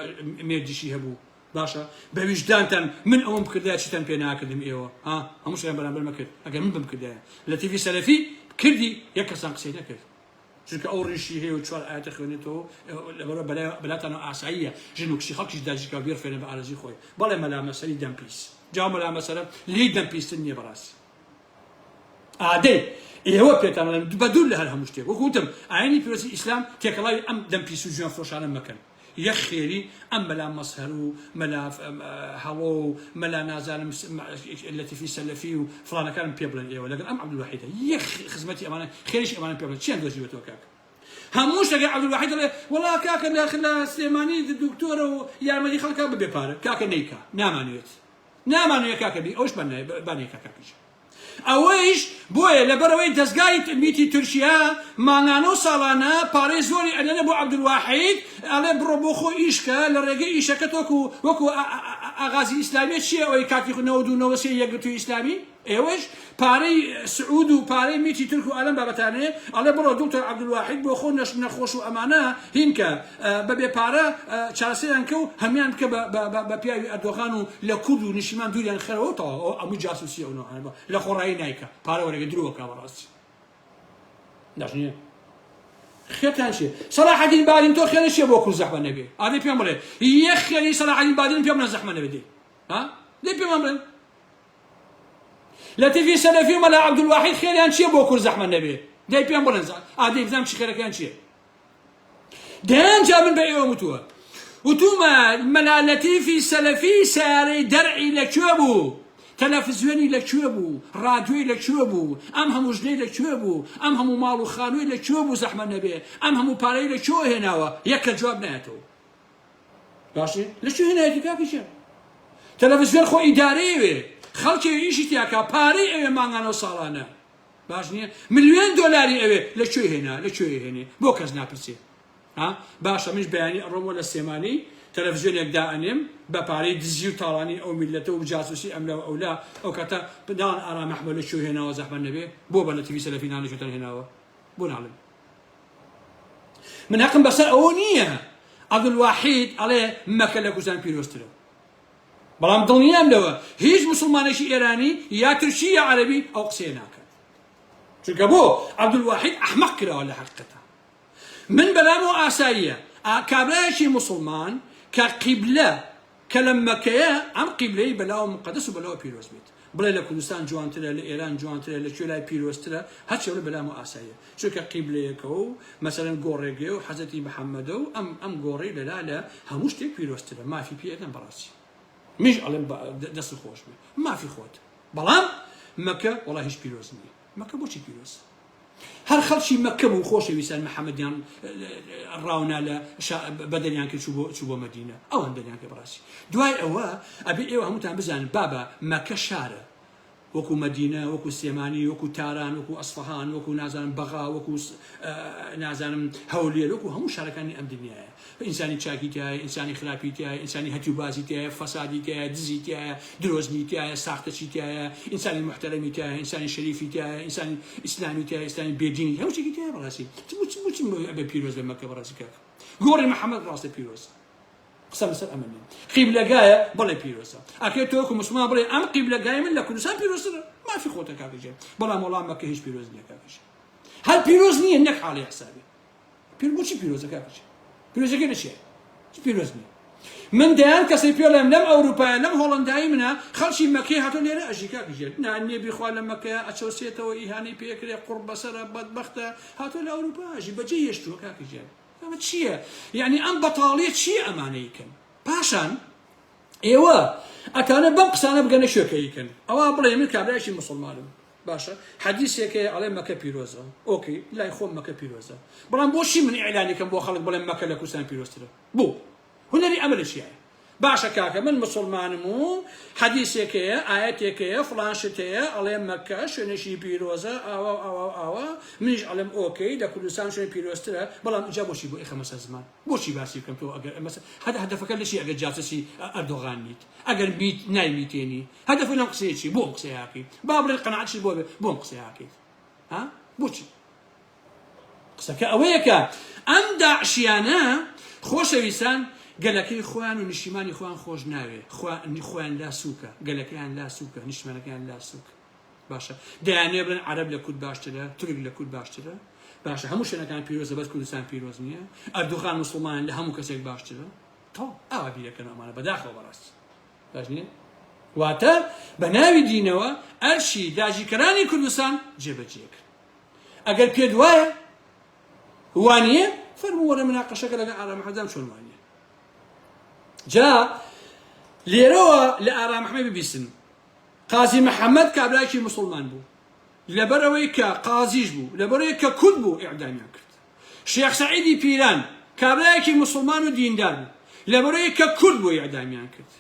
مێردیشی هەبوو باشە بە ویژدانتان من ئەوەم بکردایە چیتان پێ ناکردم ئێوە ها هەموو شتیان بەرامبەر مەکرد ئەگەر من بمکردایە لە تیڤی سەلەفی کردی یەک کەسان قسەی نەکرد چونکە ئەو ڕیشی هەیە و چوار ئاەتە خوێنێتەوە لەبەرە بەلاتانەوە ئاساییە ژن و کچی خەڵکیش داجیکا بیڕفێنە بە ئارەزوی خۆی بەڵێ مەلا مەسەری دەم پیس جا مەلا مەسەرە لێی دەم پیستر نییە بەڕاستی ئادەی ئێوە پێتان ئەڵێم بە دوور لە هەر هەموو شتێک وەکو وتم ئاینی پیرۆزی ئیسلام تێکەڵاوی ئەم دەم پیس و جوێن فرۆشانە مەکەن یەک خێری ئەم مەلا مەزهەر و مەلا هەڵۆ و مەلا نازانم لەتیفی سەلەفی و فڵانەکانم پێ بڵێن ئێوە لەگەڵ ئەم عەبدولواحیدە یەک خزمەتی ئەمانە خێریش ئەمانە پێ بڵێن چیان دۆزیوەتەوە کاک هەموو شتێک عەبدولواحید دەڵێ وەڵا کاکە لە سلێمانی دکتۆرە و یارمەتی خەڵکە ببێ پارە کاکە نەیکا نامانوێت نامانەوێ کاکە بی ئەوش با نەیکا کاکە گیان ئەوەیش بۆیە لەبەرئەوەی دەزگای میتی تورکیا مانگانە و ساڵانە پارەی زۆری ئەنێنێ بۆ عەبدولواحید ئەڵێ بڕۆ بۆ خۆ ئیش کە لە ڕێگەی ئیشەکەت وەکو وەکو ئاغازی ئیسلامیە چییە ئەوەی کاتی 92 93 یەکگرتووی ئیسلامی ئێوەش پارەی سعود و پارەی میتی تورک و ئالەم بابەتانەیە ئەڵێ بڕۆ دکتۆر عەبدولواحید بۆ خۆ نەش نەخۆش و ئەمانە هینکە بە بێ پارە چارەسەریان کە و هەموان بکە بە پیاوی ئەردۆغان و لە کورد و نیشتیمان دووریان خەرەوە و تەواو ئەوە ئەموو جاسوسی ئەو نەوعانە بە لە خۆڕایی نایکا پارە وەرەگە درۆ ئەکا بەڕاستی داش نییە خێرتان چیە سەلاحەدین بادین تۆ خێرە چیە بۆ کورد زەحمە نەبێ ئادەی پێم بڵێ یەک خێری سەلاحەدین بادین پێم بڵێ زەحمە نەبێ دەی ها دەی پێمان بڵێن لەتیفی سەلەفی و مەلا عەبدولواحید خێریان چیە بۆ کورد زەحمە نەبێ دەی پێم بڵێن ئادەی بزانم چی خێرەکەیان چیە دەیان جار من بە ئێوەم وتووە وتومە مەلا لەتیفی سەلەفی سەیارەی دەرعی لە کوێ بوو؟ تەلەفزیۆنی لە کوێ بوو؟ ڕادیۆی لە کوێ بوو؟ ئەم هەموو ژنەی لە کوێ بوو؟ ئەم هەموو ماڵ و خانووی لە کوێ بوو زەحمەت نەبێ؟ ئەم هەموو پارەی لە کوێوە هێناوە؟ یەک کەس جواب نایەتەوە. باش نیە؟ لە کوێ هێنایەتی کاکە گیان؟ تەلەفزیۆن خۆ ئیدارەی ئەوێ، خەڵکی ئەوێ ئیشی تیاکا، پارەی ئەوێ مانگانە و ساڵانە. باش نییە؟ ملیۆن دۆلاری ئەوێ لە کوێ هێنا؟ لە کوێ هێنێ؟ بۆ کەس ناپرسێ؟ ها باشە منیش بەیانی ئەڕۆمەوە لە سلێمانی تەلەفزیۆنێک دائەنێم بە پارەی دزی و تاڵانی ئەو میللەتە و جاسوسی ئەملا و ئەولا ئەو کاتە ناڵێن ئارام ئەحمەد لە کوێ هێناوە زەحمەت نەبێ بۆ بە لە تیڤی سەلەفی نان لە کوێتان هێناوە بۆ ناڵێن من هەقم بەسەر ئەوە نییە عەبدولواحید ئەڵێ مەکە لە کوردستان پیرۆزترە بەڵام دڵنیام لەوە هیچ مسلمانێکی ئێرانی یا تورکی یا عەرەبی ئەو قسەیە ناکات چونکە بۆ عەبدولواحید ئەحمەق کراوە لە حەقیقەتە من بەلامەوە ئاساییە کابرایەکی موسڵمان کە قیبلە کە لە مەکەیە ئەم قیبلەی بەلاوە موقەدەس و بەلاوە پیرۆز بێت بڵێ لە کوردستان جوانترە لە ئێران جوانترە لە کوێ لای پیرۆزترە هەرچی بڵێ بەلامەوە ئاساییە چونکە قیبلەیەکە و مەسەلەن گۆڕێگەیە و حەزرەتی محەممەدە و ئەم ئەم گۆڕەی لەلا لە هەموو شتێک پیرۆزترە مافی پێ ئەدەم بەڕاستی منیش ئەڵێم دەست خۆش بێ مافی خۆت بەڵام مەکە وەڵا هیچ پیرۆز نییە مەکە بۆچی پیرۆز هەر خەڵکی مەککە بوو خۆشەویستان محەممەدیان ڕاونا لە بەدەریان کرد چوو بۆ مەدینە ئەوان دەریان کرد بەڕاستی دوای ئەوە ئەبێ ئێوە هەمووتان بزانن بابە مەکە شارە وەکو مەدینە وەکو سلێمانی وەکو تاران وەکو ئەسفەهان وەکو نازانم بەغا وەکو نازانم هەولێر وەکو هەموو شارەکانی ئەم دنیاە ئینسانی چاکی تیایە، ئینسانی خراپی تیایە، ئینسانی هەتیوبازی تیایە، فەسادی تیایە، دزی تیایە، درۆزنی تیایە، ساختەچی تیایە، ئینسانی موحتەرەمی تیایە، ئینسانی شەریفی تیایە، ئینسانی ئیسلامی تیایە، ئینسانی بێدینی هەموو شتێکی تیایە بەڕاستی. چ بۆ چ بۆ چ ئەبێ پیرۆز بێ مەککە بەڕاستی کاکە؟ گۆڕی محەممەد ڕاستە پیرۆزە. قسە لەسەر ئەمە نییە. قیبلەگایە بەڵێ پیرۆزە. ئەکرێ تۆ وەکو موسڵمان بڵێ ئەم قیبلەگای من لە کوردستان پیرۆزترە. مافی خۆتە کاکە گیان. بەڵام وەڵا مەککە هیچ پیرۆز نییە کاکە گیان. هەر پیرۆز نییە نەک حاڵی حسابێ. پیر بۆچی پیرۆزە کاکە چی پیرۆزەکە لە چیە چ پیرۆز نییە من دەیان کەسی پێڵێم لەم ئەوروپایە لەم هۆڵندایی منە خەڵکی مەکەی هاتۆ لێرە ئەژی کاکە ژێر نان نییە بیخوا لە مەکەیە ئەچەوسێتەوە ئیهانەی پێکرێ قوڕ بەسەرە بەدبەختە هاتۆ لە ئەوروپا ئەژی بەجێ هێشتووە کاکە ژێر ئەمە چییە یعنی ئەم بەتاڵیە چییە ئەمانەی کەن پاشان ئێوە ئەتانە بەم قسانە بگەنە شوێکەیکەن ئەوە بڵێ من کابرایکی مسلمانم باشە حەدیسێک هەیە ئەڵێ مەکە پیرۆزە ئۆکەی لای خۆم مەکە پیرۆزە بەڵام بۆچی من ئیعلانی کەم بۆ خەڵک بڵێم مەکە لە کوردستان پیرۆزترە بۆ هونەری ئەمە لە چیایە باشە کاکە من مسلمانم و حەدیسێک هەیە ئاەتێک هەیە فڵان شت هەیە ئەڵێ مەکە شوێنێکی پیرۆزە ئاوا و ئاوا و ئاوا منیش ئەڵێم ئۆکەی لە کوردستان شوێن پیرۆزترە بەڵام ئینجا بۆچی بۆ ئیخەمە سەر زمان بۆچی باسی بکەم تۆ ئەگەر مەسە هەدە هەدەفەکە لە چی ئەگەر جاسوسی ئەردۆغان نیت ئەگەر میت نایمیتێنی هەدەفت لەم قسەیە چیە بۆ ئەم قسەیە ئەکەیت با بڵێن قەناعەتیشت بۆ بێ بۆ ئەم قسەیە ئەکەیت ها بۆچی قسەکە ئەوەیە کە ئەم داعشیانە خۆشەویستان گەلەکەی خۆیان و نیشتیمانی خۆیان خۆش ناوێ خۆیان لا سووکە گەلەکەیان لا سووکە نیشتمانەکەیان لا سووکە باشە دەیانێ بڵێن عەرەب لە کورد باشترە تورک لە کورد باشترە باشە هەموو شوێنەکان پیرۆزە بەس کوردستان پیرۆز نییە ئەردوخان مسلمان لە هەموو کەسێک باشترە تەواو ئاوا بیرەکەن ئەمانە بەداخەوە بەڕاستی باش نییە؟ واتە بە ناوی دینەوە ئەرشی داگیرکەرانی کوردستان جێبەجێ کرد. ئەگەر پێت وایە وانییە فەرموو وەرە مناقەشەکە لەگەڵ ئارام ئەحمەدام چۆن وانییە. جا لێرەوە لە ئارام ئەحمەد ببیستن قازی محەممەد کابراکی مسلمان بوو لەبەرئەوەی کە قازیش بوو لەبەرئەوەی کە کورد بوو ئیعدامیان کرد شێخ سەعیدی پیران کابرایەکی موسڵمان و دیندار بوو لەبەرئەوەی کە کورد بوو ئیعدامیان کرد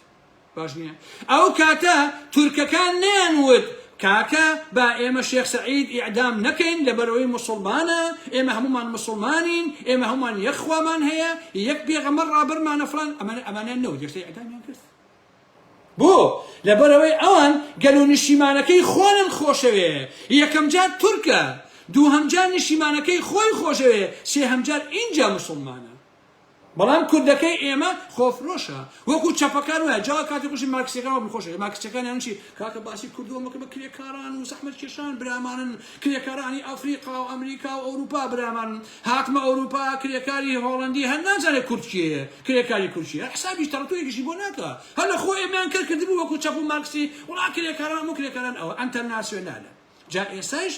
باش نییە ئەو کاتە تورکەکان نەیان وت کاکە با ئێمە شێخ سەعید ئیعدام نەکەین لەبەرئەوەی موسڵمانە ئێمە هەمومان موسڵمانین ئێمە هەمومان یەک خوامان هەیە یەک پێغەمبەر ڕابەرمانە فڵان ئەمانە ئەمانیان نەوت یەکسەر ئیعدامیان کرد بۆ؟ لەبەرئەوەی ئەوان گەل و نیشتیمانەکەی خۆنن خۆشەوێ، یەکەمجار تورکە، دووهەمجار نیشتیمانەکەی خۆی خۆشەوێ، سێهەمجار ئینجا موسڵمانە. بەڵام کوردەکەی ئێمە خۆفرۆشە، وەکو چەپەکان وایە، جا کاتی خۆشی مارکسیەکان وابوون خۆشەوێ، مارکسیەکان یان چی؟ کاکە باسی کوردەوە مەکە بە کرێکاران و زەحمەتکێشان برامانن، کرێکارانی ئەفریقا و ئەمریکا و ئەوروپا برامانن، هاتمە ئەوروپا کرێکاری هۆڵەندی هەر نازانێ کورد کێیە، کرێکاری کورد چیە حسابیش تەڕتویەکیشی بۆ ناکا هەر لە خۆ ئێمەیان کەر کردبوو وەکو چەپ و مارکسی وڵا کرێکاران ئەم و کرێکاران ئەوە ئەنتەرناسیۆنالە جا ئێستایش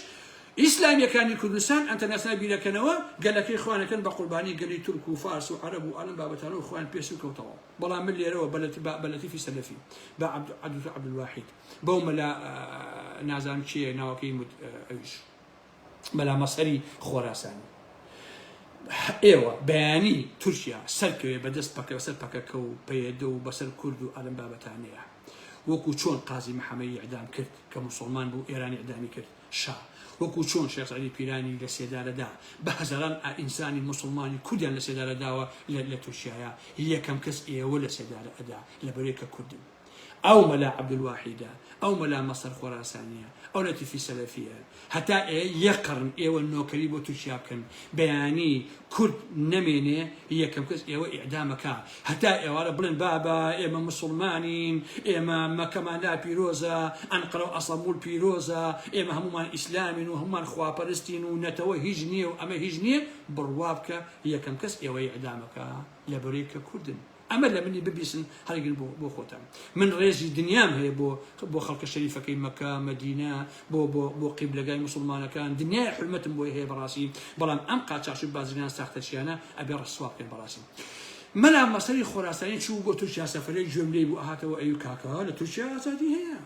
ئیسلامیەکانی کوردستان ئەنتەرناسیۆنال بیرەکەنەوە گەلەکەی خۆیان ئەکەن بە قوربانی گەلی تورک و فارس و عەرەب و ئەلم بابەتانە و خۆیان پێ سوکە و تەواو بەڵام من لێرەوە بە لەتیفی سەلەفی بە عەبدولواحید بەو مەلا نازانم کێیە ناوەکەی ئەویش مەلا مەسەری خۆراسانی ئێوە بەیانی تورکیا سەرکەوێ بەدەست پەکە بەسەر پەکەکە و پەیەدە و بەسەر کورد و ئەلم بابەتانەیە وەکو چۆن قازی محەمەی ئیعدام کرد کە موسڵمان بوو ئێران ئیعدامی کرد شا وەکو چۆن شێخ سەعیدی پیرانی لە سێدارە دا بە هەزاران ئینسانی موسڵمانی کوردیان لە سێدارە داوە لە تورکیایا یەکەم کەس ئێوە لە سێدارە ئەدا لەبەرەی کە کوردن ئەو مەلا عەبدولواحیدە، ئەو مەلا مەسەر خۆراسانیە، ئەو لەتیفی سەلەفیە، هەتا ئێ یەک قەڕن ئێوە نۆکەری بۆ تورکیا بکەن، بەیانی کورد نەمێنێ یەکەم کەس ئێوە ئیعدام ئەکا، هەتا ئێوارە بڵێن بابە ئێمە موسوڵمانین، ئێمە مەکەمان لا پیرۆزە، ئەنقەرە و ئەسەنبوڵ پیرۆزە، ئێمە هەموومان ئیسلامین و هەموومان خواپەرستین و نەتەوە هیچ نیە و ئەمە هیچ نیە، بڕوا بکە یەکەم کەس ئێوە ئیعدام ئەکا لەبەرەی کە کوردن. ئەمە لە منی ببیسن هەڵیگرن بۆ بۆ خۆتان من ڕێزی دنیام هەیە بۆ بۆ خەڵکە شەریفەکەی مەکە مەدینە بۆ بۆ بۆ قیبلەگای موسڵمانەکان دنیای حورمەتم بۆی هەیە بەڕاستی بەڵام ئەم قاچاخچی و بازرگان ساختەچیانە ئەبێ ڕسوا بکەن بەڕاستی مەلا مەسەری خۆراسانی چوو بۆ تورکیا سەفەرێک گوێم لێی بوو ئەهاتەوە ئەیو کاکە لە تورکیا ئازادی هەیە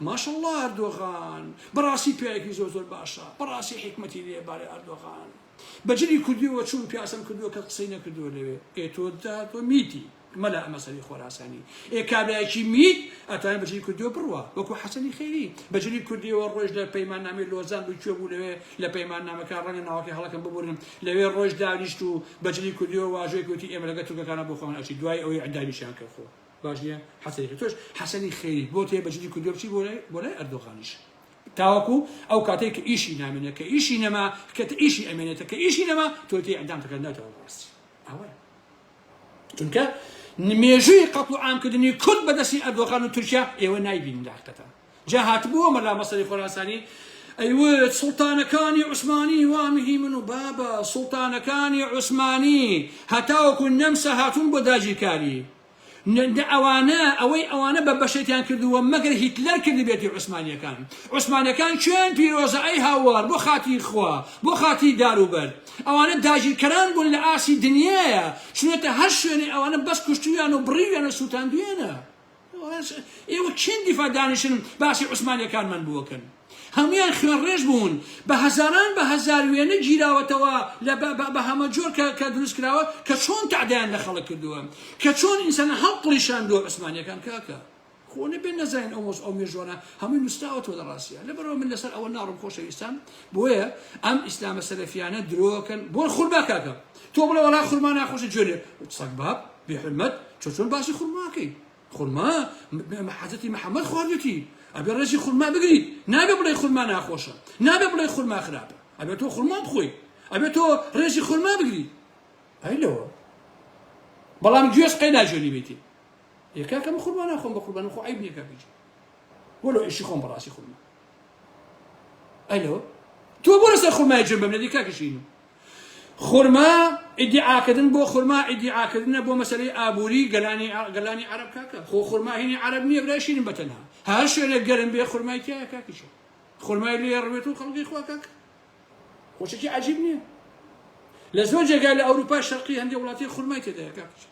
ماشەڵڵا ئەردۆغان بەڕاستی پیاوێکی زۆر زۆر باشە بەڕاستی حیکمەتی لێ بارێ ئەردۆغان بە جلی کوردیەوە چووم پیاسەم کردووە کەس قسەی نەکردووە لەوێ ئێ تۆ دا تۆ میتی مەلا ئەمە سەری خۆراسانی ئێ کابرایەکی میت ئەتوانێت بە جلی کوردیەوە بڕوا وەکو حەسەنی خەیری بە جلی کوردیەوە ڕۆژ لە پەیماننامەی لۆزان بوو کوێ بوو لەوێ لە پەیماننامەکە ڕەنگە ناوەکەی هەڵەکەم ببورن لەوێ ڕۆژ دانیشت و بە جلی کوردیەوە واژۆی وتی ئێمە لەگەڵ تورکەکانە بۆ خۆمان ئەچی دوای ئەوەی ئیعدامیشیان کرد خۆ باش نییە حەسەنی خەیری تۆش حەسەنی خەیری بۆ تێ بە جلی کوردیەوە بچی بۆ لای بۆ لای ئەردۆغانیش تاوەکو ئەو کاتەی کە ئیشی نامێنێت کە ئیشی نەما کە ئیشی ئەمێنێتە کە ئیشی نەما تۆ تێ ئەدام دەکەن ناتەوە بەڕاستی ئەوەیە چونکە مێژووی قەتڵ و عامکردنی کورد بەدەستی ئەردۆغان و تورکیا ئێوە نایبینن لە حقیقەتە جا هاتبووە مەلا مەسەری خۆراسانی ئەیوت سوڵتانەکانی عوسمانی وا مهیمن و بابە سوڵتانەکانی عوسمانی هەتاوەکو نەمسا هاتوون بۆ داگیرکاری نە ئەوانە ئەوەی ئەوانە بە بەشێتیان کردووە مەگەر هیتلەر کردبێتی عوسمانیەکان عوسمانەکان کوێن پیرۆزە ئەی هاوار بۆ خاتری خوا بۆ خاتری دار و بەرد ئەوانە داگیرکەران بوون لە ئاسی دنیایە چونەتە هەر شوێنێ ئەوانە بەس کوشتویان و بڕیویان و سوتاندویانە ئێوە کێن دیفاع دانیشن باسی عوسمانیەکانمان بووەکەن هەموویان خوێنڕێژ بوون بە هەزاران بە هەزار وێنە گیراوەتەوە لە بە هەمەجۆر کە کە دروست کراوە کە چۆن تەعدایان لە خەڵک کردووە کە چۆن ئینسان هەڵقڵیشاندووە عوسمانیەکان کاکە خۆ نەبێ نەزانین ئەو مۆز ئەو مێژوانە هەمووی نووسراوەتەوە لە ڕاستیە لەبەرەوە من لەسەر ئەوە ناڕۆم خۆشەویستان بۆیە ئەم ئیسلامە سەلەفیانە درۆکەن بۆ خورما کاکە تۆ بڵێ وەڵا خورما ناخۆشە جوێنێ سەگ باب بێ حورمەت چۆ چۆن باسی خورماکەی خورما حەزرەتی محەممەد خواردوێتی ئەبێ ڕێزی خورما بگریت نابێ بڵێ خورما ناخۆشە نابێ بڵێ خورما خراپە ئەبێ تۆ خورما بخۆی ئەبێ تۆ ڕێزی خورما بگریت ئەی لەوە بەڵام گوێز قەی ناجوێنی بیتی ئێ کاکە من خورما ناخۆم بە قوربانم خۆ عیب نییە کاکە گیان وەلۆ ئیشی خۆم بەڕاستی خورما ئەی لەوە تۆ بۆ لەسەر خورمای جوێن بەم نەدی کاکە شینو خورما ئیدیعاکردن بۆ خورما ئیدیعاکردنە بۆ مەسەلەی ئابووری گەلانی گەلانی عەرەب کاکە خۆ خورما هینی عەرەب نییە برای شیرین بەتەنها هەر شوێنێک گەرم بێ خورمای تیایە کاکیشە خورمای لێ ڕوێت و خەڵکی خوا کاکە خۆشێکی عجیب نییە لە زۆر جێگای لە ئەوروپا شەرقی هەندێک وڵاتی خورمای تێدایە کاکیشە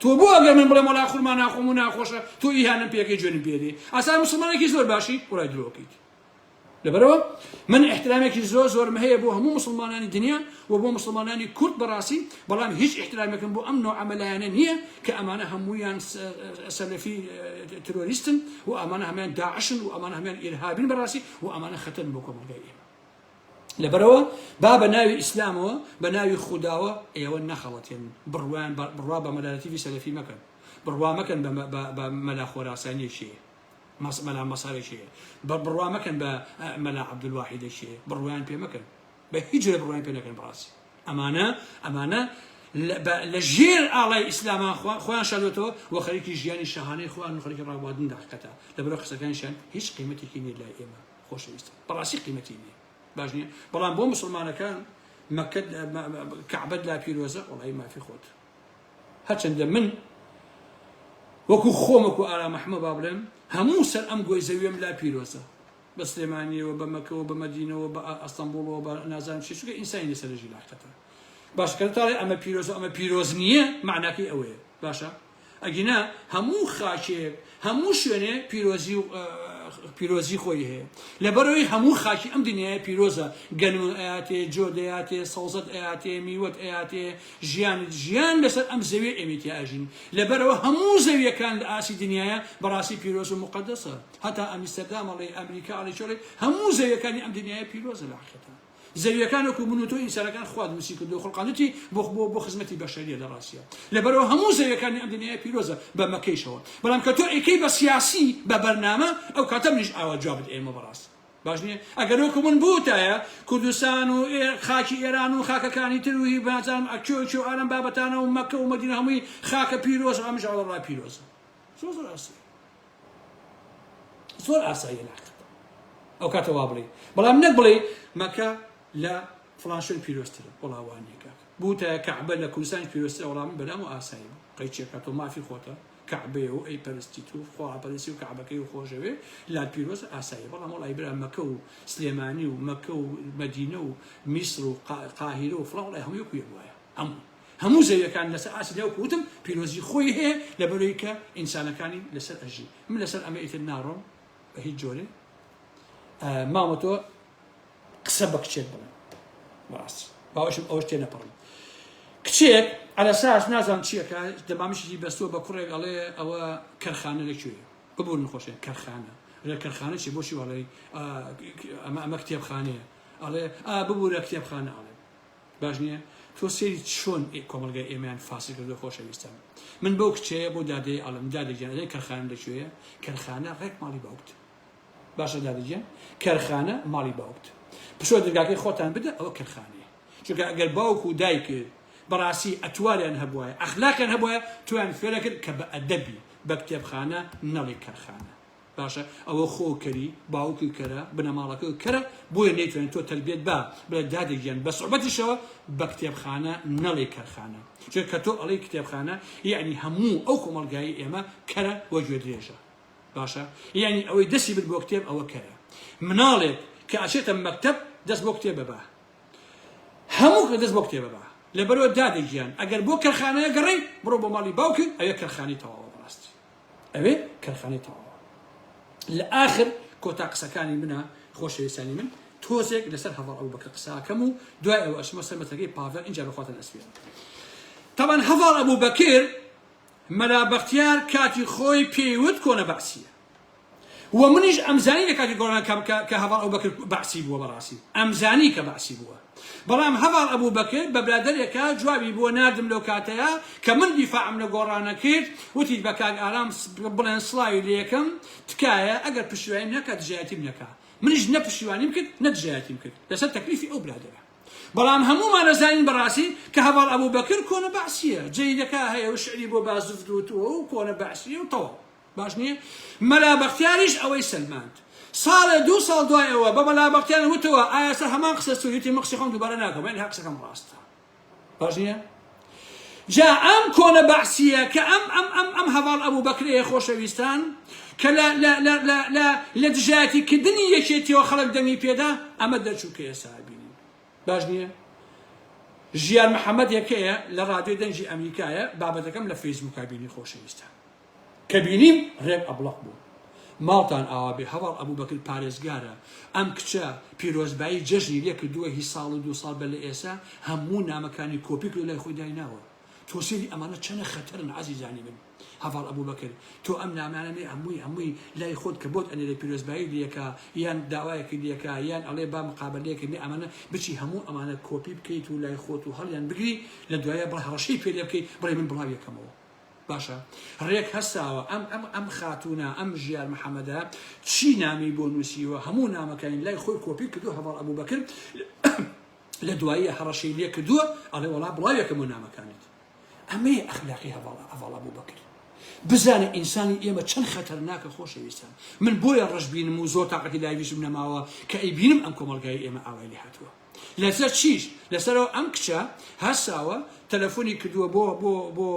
تۆ بۆ ئەگەر من بڵێم وەڵا خورما ناخۆم و ناخۆشە تۆ ئیهانەم پێکەی جوێنم پێدەی ئاسان مسلمانێکی زۆر باشی وڵای درۆکەیت لەبەرئەوە من ئیحترامێکی زۆر زۆرم هەیە بۆ هەموو موسڵمانانی دنیا و بۆ موسڵمانانی کورد بەڕاستی بەڵام هیچ ئیحترامێکم بۆ ئەم نەوعە مەلایانە نییە کە ئەمانە هەموویان سەلەفی ترۆریستن و ئەمانە هەموویان داعشن و ئەمانە هەموویان ئیرهابین بەڕاستی و ئەمانە خەتەرن بۆ کۆمەڵگای ئێمە لەبەرەوە با بە ناوی ئیسلامەوە بە ناوی خوداوە ئێوە نەخەڵەتێن بڕوایان بڕوا بە مەلا لەتیفی سەلەفی مەکەن بڕوا مەکەن بە مەلا خۆراسانیەکی مەلا مەسارێ کێیە بە بڕوا مەکەن بە مەلا عەبدولواحیدە کێیە بڕوایان پێ مەکەن بە هیچ جۆرێ بڕوایان پێ نەکەن بەڕاستی ئەمانە ئەمانە لە ژێر ئاڵای ئیسلامان خۆیان شاردوێتەوە و خەریکی ژیانی شاهانەی خۆیان و خەریکی ڕاوادن دەقەتە لەبەرە قسەکانیشیان هیچ قیمەتێکی نییە لای ئێمە خۆشەویستە بەڕاستی قیمەتی نییە باش نییە بەڵام بۆ مسلمانەکان مەکە کەعبەت لا پیرۆزە وەڵی مافی خۆت هەرچەندە من وەکو خۆم وەکو ئارام ئەحمە با بڵێم هەموو سەر ئەم گۆی زەویەم لا پیرۆزە. بە سلێمانیەوە بە مەکەوە بە مەدینەوە بە ئەستەنبوڵەوە بە نازانم چی چونکە ئینسانی لەسەر ژی لاقەتە باشە کە تاڵێ ئەمە پیرۆزە ئەمە پیرۆز نییە معناکەی ئەوەیە باشە ئەگینا هەموو خاکێک هەموو شوێنێ پیرۆزی و پیرۆزی خۆی هەیە لەبەرەوەی هەموو خاکی ئەم دنیای پیرۆزە گەنم ئەیاتێ جۆ دەیاتێ سەوزەت ئەیاتێ میوەت ئەیاتێ ژیانت ژیان لەسەر ئەم زەویە ئێمەی تیا ئەژین لەبەرەوە هەموو زەویەکان لە ئاسی دنیاە بەڕاستی پیرۆز و مقدسە هەتا ئەمیستەردام ئەڵێ ئەمریکا ئەڵێ چۆڵێ هەموو زەویەکانی ئەم دنیاە پیرۆزە لە حقیقەتە زەویەکان وەکو من و تۆ ئینسانەکان خوا دروستی کردو خوڵقاندوتی بۆ بۆ بۆ خزمەتی بەشەریە لە ڕاستیە لەبەرەوە هەموو زەویەکانی ئەم دنیاە پیرۆزە بە مەکەیشەوە بەڵام کە تۆ ئەیکەی بە سیاسی بە بەرنامە ئەو کاتە منیش ئاوا جوابت ئێمە بەڕاست باش نییە ئەگەر وەکو من بوتایە کوردستان و خاکی ئێران و خاکەکانی تر و هی بازانم ئەکێ و کێ و ئالەم بابەتانە و مەکە و مەدینە هەمووی خاکە پیرۆزە ئەمش ئەوە ڕا پیرۆزە زۆر زۆر ئاساییە زۆر ئاساییە لە حەقیقەت ئەو کاتە وا بڵێ بەڵام نەک بڵێ مەکە لە فڵان شوێن پیرۆزترە وەڵا وا نییە کاک بوتایە کەعبە لە کوردستان پیرۆزترە وەڵا من بەلام و ئاسایی بوو قەیچێکە تۆ مافی خۆتە کەعبەیە و ئەی پەرستیت و خوا پەرستی و کەعبەکەی و خۆشەوێ لات پیرۆزە ئاساییە بەڵام وەڵای برا مەکە و سلێمانی و مەکە و مەدینە و میسر و قاهیرە و فڵان وەڵای هەموو یەک و یەک وایە هەموو هەموو زەویەکان لەسەر ئاستی دنیا وەکو وتم پیرۆزی خۆی هەیە لەبەرەوەی کە ئینسانەکانی لەسەر ئەژی من لەسەر ئەمە ئیتر ناڕۆم بە هیچ جۆرێ مامە تۆ قسە بە کچێک بڵێم بەڕاستی باوەشم ئەوەش تێنەپەڕم کچێک عەلەساس نازانم چیەکە دەمامشی بەستووە بە کوڕێک ئەڵێ ئەوە کەرخانە لە کوێیە ببورن خۆشێ کەرخانە لە کەرخانە چی بۆچی وەڵێ ئەمە ئەمە کتێبخانەیە ئەڵێ ئا ببورە کتێبخانە ئەڵێ باش نییە تۆ سێری چۆن کۆمەڵگای ئێمەیان فاسی کردو خۆشەویستان من بەو کچەیە بۆ دادەی ئەڵم دادە گیان ئەڵێ کەرخانە لەکوێیە کەرخانە ڕێک ماڵی باوکت باشە دادە گیان کەرخانە ماڵی باوکت پشۆ دەرگاکەی خۆتان بدە ئەوە کەرخانەیە چونکە ئەگەر باوک و دایکت بەڕاستی ئەتواریان هەبوایە ئەخلاقیان هەبوایە تۆیان فێرەکرد کە بە ئەدەبی بە کتێبخانە نەڵێ کەرخانە باشە ئەوە خۆ کەری باوکی کەرە بنەماڵەکە کەرە بۆیە نەیتوانێت تۆ تەربیەت با بڵێ دادە گیان بە سوعبەتیشەوە بە کتێبخانە نەڵێ کەرخانە چونکە کە تۆ ئەڵێی کتێبخانە یەعنی هەموو ئەو کۆمەڵگایی ئێمە کەرە وە گوێدرێژە باشە یەعنی ئەوەی دەستی برد بۆ کتێب ئەوە کەرە مناڵێک کە ئەچێتە مەکتەب دەست بۆ کتێب بەبا هەموو کە دەست بۆ کتێبە با لەبەرەوە دادە گیان ئەگەر بۆ کەرخانەیە گەڕێی بڕۆ بۆ ماڵی باوکت ئەوێ کەرخانەی تەواوە بەڕاستی ئەوێ کەرخانەی تەواوە لە ئاخر کۆتا قسەکانی منە خۆشەویستانی من تۆزێک لەسەر هەڤاڵ ئەبوبەکر قساکەم و دوای ئەوە ئەچمە سەر مەتەکەی پاڤێڵ ئینجا بەخواتان ئەسپێرم تەبعەن هەڤاڵ ئەبوبەکر مەلا بەختیار کاتی خۆی پێی وت کۆنە بەعسیە و منیش ئەمزانی لە کاتی گۆڕان کە کە کە هەڤاڵ ئەبوبەکر بەعسی بووە بەڕاستی ئەمزانی کە بەعسی بووە بەڵام هەڤاڵ ئەبوبەکر بە برادەرێکە جوابی بۆ ناردم لەو کاتەیە کە من دیفاعم لە گۆڕانە کرد وتی بە کاک ئارام بڵێن سڵاوی لێکەم تکایە ئەگەر پشتیوانیم نەکا دژایەتیم نەکا منیش نە پشتیوانیم کرد نە دژایەتیم کرد لەسەر تەکلیفی ئەو برادەرە بەڵام هەموومان ئەزانین بەڕاستی کە هەڤاڵ ئەبوبەکر کۆنە بەعسیە جەریدەکە هەیە و شعری بۆ بازفت وتووە و کۆنە بەعسیە و تەواو باش نییە؟ مەلا بەختیاریش ئەوەی سەلماند. ساڵێ دوو ساڵ دوای ئەوە بە مەلا بەختیارم وتەوە ئایا سەر هەمان قسە سووری؟ وتی من قسەی خۆم دووبارە ناکەم یانی هەر قسەکەم ڕاستە. باش نییە؟ جا ئەم کۆنە بەعسییە کە ئەم ئەم ئەم ئەم هەڤاڵ ئەبوبەکرەیە خۆشەویستان کە لە لە لە لە لە لە دژایەتی کردنی یەکێتیەوە خەڵک دەنگی پێدا ئەمە دەرچوو کە ئێستا ئەبینین. باش نییە؟ ژیار محەمەد یەکەیە لە ڕادیۆی دەنگی ئەمریکایە بابەتەکەم لە فەیسبووکا بینی خۆشەویستان. کە بینیم ڕێک ئەبڵەق بووم. ماڵتان ئاوا بێ هەڤاڵ ئەبوبەکر پارێزگارە ئەم کچە پیرۆزبایی جەژنی لێ کردووە هی ساڵ و دوو ساڵ بەر لە ئێسا هەموو نامەکانی کۆپی کردو لای خۆی دایناوە تۆ سەیری ئەمانە چەنە خەتەرن عەزیزانی من هەڤاڵ ئەبوبەکر تۆ ئەم نامانە نێ هەمووی هەمووی لای خۆت کە بۆت ئەنێرێ پیرۆزبایی لێکا یان داوایەکی لێکا یان ئەڵێ با مقابەلەیەکە نێ ئەمانە بچی هەموو ئەمانە کۆپی بکەیت و لای خۆت و هەڵیان بگری لە دوایە بڵێ هەڕەشەی پێ لێ بکەی بڵێ من بڵاویەکەمەوە باشە ڕێک هەستاوە ئەم ئەم ئەم خاتوونە ئەم ژیار محەمەدە چی نامەی بۆ نووسیوە هەموو نامەکانی لای خۆی کۆپی کردو هەڤاڵ ئەبوبەکر لە دوایی هەڕەشەی لێ کردووە ئەڵێ وەڵا بڵاوێکەمەوە نامەکانت ئەمەیە ئەخلاقی هەڤاڵ هەڤاڵ ئەبوبەکر بزانە ئینسانی ئێمە چەند خەتەرناکە خۆشەویستان من بۆیە ڕەشبینم و زۆر تاقەتی لایڤیشم نەماوە کە ئەیبینم ئەم کۆمەڵگای ئێمە ئاوای لێ هاتووە لەسەر چیش؟ لەسەرەوە ئەم کچە هەستاوە تەلەفۆنی کردووە بۆ بۆ بۆ.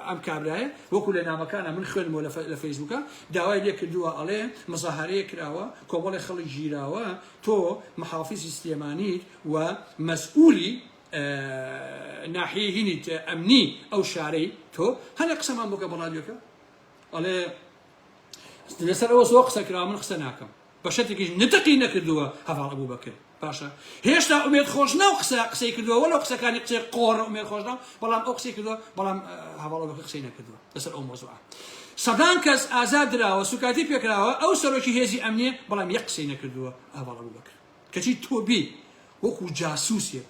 ئەم کابرایە وەکو لە نامەکانە من خوێنمەوە لە فەیسبووکە داوای لێ کردووە ئەڵێ مزاهرەیە کراوە کۆمەڵی خەڵک گیراوە تۆ محافیزی سلێمانیت و مەسئولی ناحیەی هینیت ئەمنی ئەو شارەی تۆ هەنێ قسەمان بکە بە ڕادیۆکە ئەڵێ لەسەر ئەوە زۆر قسە کراوە من قسە ناکەم بە شەرتێکیش نتقی نەکردووە هەڤاڵ ئەبوبەکر باشە هێشتا ئومێد خۆشناو قسە قسەی کردووە وەلو قسەکانی قسەی قۆڕە ئومێد خۆشناو بەڵام ئەو قسەی کردووە بەڵام هەڤاڵ ئەبوبەکر قسەی نەکردووە لەسەر ئەو مەوزوعە سەدان کەس ئازاد دراوە سوکاتی پێکراوە ئەو سەرۆکی هێزی ئەمنیە بەڵام یەک قسەی نەکردووە هەڤاڵ ئەبوبەکر کەچی تۆ بی وەکو جاسوسێک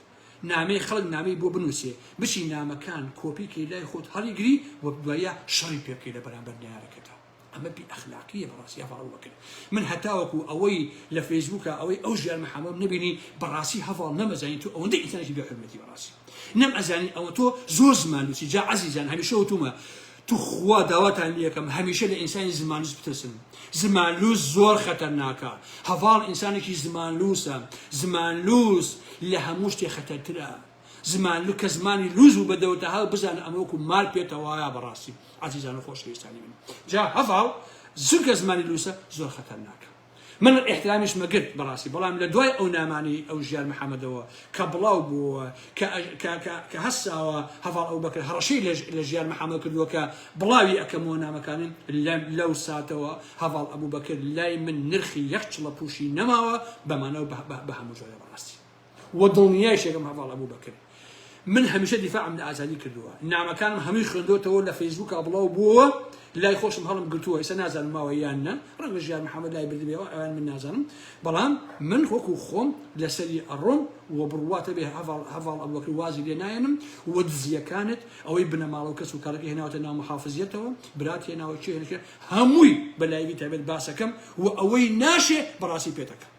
نامەی خەڵک نامەی بۆ بنووسێ بچی نامەکان کۆپی کەی لای خۆت هەڵیگری و دوایە شەڕی پێ بکەی لە بەرامبەر نەیارەکەتا ئەمە بی ئەخلاقیە بەڕاستی هەڤاڵ ئەبوبەکر من هەتاوەکو ئەوەی لە فەیسبوکە ئەوەی ئەو ژیار محەمەم نەبینی بەڕاستی هەڤاڵ نەمەزانی تۆ ئەوەندە ئینسانێکی بێ حورمەتی بەڕاستی نەم ئەزانی ئەوە تۆ زۆر زمان لوسی جا عەزیزان هەمیشە وتومە توخوا داواتان لەکەم هەمیشە لە ئینسانی زمانلوس بترسن زمانلوس زۆر خەتەرناکە هەڤاڵ ئینسانێکی زمانلوسە زمانلوس لە هەموو شتێ خەتەرترە زمانلو کە زمانی لوس بوو بەدەوتە هەڵ بزانە ئەمە وەکو مار پێتە وایە بەڕاستی عەزیزان و خۆشەویستانی من جا هەڤاڵ چونکە زمانی لوسە زۆر خەتەرناکە من ئیحترامیشمە گرت بەڕاستی بەڵام لە دوای ئەو نامانەی ئەو ژیار محەمەدەوە کە بڵاو بووە کە کە کە کە هەستاوە هەڤاڵ ئەبوبەکر هەڕەشەی لە لە ژیار محەمەد کردووە کە بڵاوی ئەکەمەوە نامەکانم لە لەو ساتەوە هەڤاڵ ئەبوبەکر لای من نرخی یەک چڵە پوشی نەماوە بەمانەوە بە بە هەموو جۆرە بەڕاستی وە دڵنیایشەکەم هەڤاڵ ئەبوبەکر من هەمیشە دیفاعم لە ئازادی کردووە نامەکانم هەمووی خوێندۆتەوە لە فەیسبووکا بڵاو بووەوە لای خۆشم هەڵم گرتووە ئێستا نازانم ماوە یان نە ڕەنگە ژیار محەممەد لای بردبێەوە ئەوان من نازانم بەڵام من وەکو خۆم لەسەری ئەڕۆم و بڕواتە بێ هەڤاڵ هەڤاڵ ئەبوبەکر وازی لێ نایەنم و دزیەکانت ئەوەی بنەماڵە و کەس و کارەکە هێناوەتە ناو محافزیەتەوە برات هێناوە کێ هێناوە هەمووی بە live ی تایبەت باسەکەم و ئەوەی ناشێ بەڕاستی پێتەکەم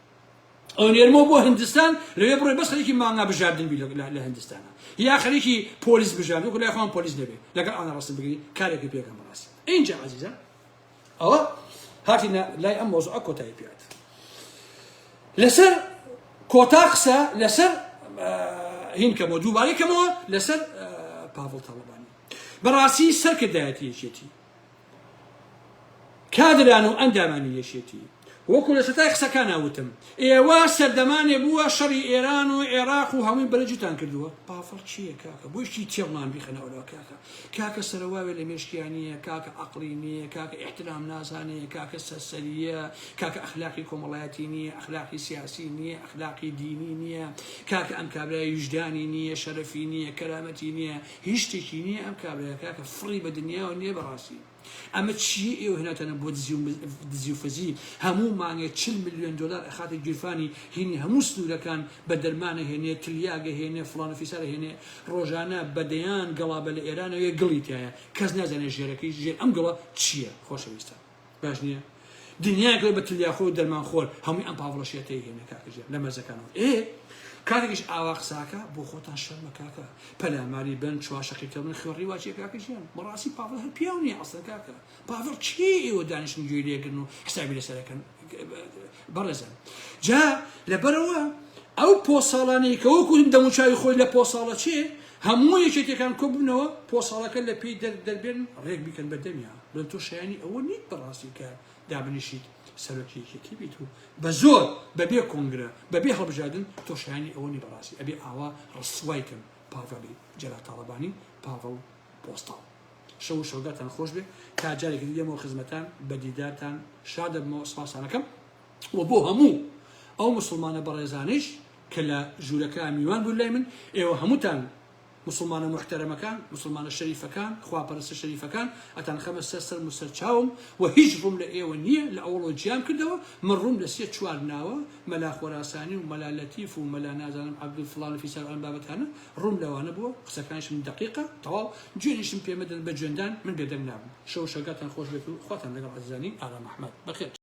ئەو نێرمەوە بۆ هندستان لەوێ بڕۆی بەس خەریکی مانگا بژاردن بی لە هندستانە یا خەریکی پۆلیس بژاردن وەکو لای خۆمان پۆلیس نەبێ لەگەڵ ئەوانە ڕەسم بگری کارێکی پێکەم بەڕاستی ئینجا عەزیزان ئەوە هاتینە لای ئەم مۆزوعە کۆتایی پێات لەسەر کۆتا قسە لەسەر هین کەمەوە دووبارەی کەمەوە لەسەر پاڤڵ تاڵەبانی بەڕاستی سەرکردایەتی یەکێتی کادران و ئەندامانی یەکێتی وەکو لە سەتای قسەکانا وتم ئێوە سەردەمانێ بووە شەڕی ئێران و عێراق و هەمووی بەرەجتان کردووە پافڵ چییە کاکە بۆشی تێڵمان بیخەنە ئەولا کاکە کاکە سەرەواوێ لە مێشکیان نییە کاکە عەقڵی نییە کاکە ئیحترام نازانێ کاکە سەرسەریە کاکە ئەخلاقی کۆمەڵایەتی نییە ئەخلاقی سیاسی نییە ئەخلاقی دینی نییە کاکە ئەم کابرای ویژدانی نییە شەرەفی نییە کەرامەتی نییە هیچ شتێکی نییە ئەم کابرایە کاکە فڕی بە دنیاوە نییە بەڕاستی ئەمە چییە ئێوە هێناتانە بۆ دزی و دزی و فزی هەموو مانگێ 40 ملیۆن دۆلار ئەخاتە گیرفانی هینی هەموو سنوورەکان بە دەرمانە هێنێ تلیاگە هێنێ فڵان و فیسارە هێنێ ڕۆژانە بە دەیان گەڵابە لە ئێرانەوەی گڵی تایە کەس نازانێ ژێرەکەی ژێر ئەم گڵە چییە خۆشەویستان باش نییە دنیایەک بە تلیاخۆر و دەرمانخۆر هەمووی ئەم پاڤڵە شێتەی هێنە کاکە ژیان لە مەرزەکانەوە ئێ کاتێکیش ئاوا قساکە بۆ خۆتان شەرمە کاکە پەلاماری بن چوارشەقی تە من خوێڕی واچیە کاکە ژیان بەڕاستی پاڤڵ هەر پیاو نییە ئەسڵەن کاکە پاڤڵ کێ ئێوە دانیشن گوێی لێگرن و حسابی لەسەرەکەن بەڕێزان جا لەبەرەوە ئەو پۆساڵانەی کە وەکو دەموچاوی خۆی لە پۆساڵە چێ هەموو یەکێتیەکان کۆببنەوە پۆساڵەکە لە پێی دەربێن ڕێک بیکەن بە دەمیا بڵێن تۆ شایانی ئەوە نیت بەڕاستی کە دابنیشیت سەرۆکی یەکێتی بیت و بە زۆر بەبێ کۆنگرە بەبێ هەڵبژاردن تۆ شایانی ئەوە نی بەڕاستی ئەبێ ئاوا ڕسوای کەن پاڤڵی جەلال تاڵەبانی پاڤڵ پۆستاڵ شەو و شەوگاتان خۆش بێ تا جارێکی دی دێمەوە خزمەتان بە دیدارتان شاد دەبمەوە سپاستانەکەم و بۆ هەموو ئەو مسوڵمانە بەڕێزانەیش کە لە ژوورەکە میوان بوون لای من ئێوە هەمووتان موسڵمانە موحتەرەمەکان، موسڵمانە شەریفەکان، خواپەرستە شەریفەکان، ئەتانخەمە سەر سەرم و سەر چاوم و هیچ ڕووم لە ئێوە نییە، لە ئەوەڵەوە جیام کردەوە، من ڕووم لە سێ چوار ناوە، مەلا خۆراسانی و مەلا لەتیف و مەلا نازانم عەبدول فڵان و فیسار و ئەم بابەتانە، ڕووم لەوانە بووە، قسەکانیشم دەقیقە، تەواو، جوێنیشم پێ مەدەن بە جوێندان من بێدەنگ نابم. شەو و شەوگاتان خۆش بێت و خواتان لەگەڵ ئازیزانی ئارام ئەحمەد. بەخێر.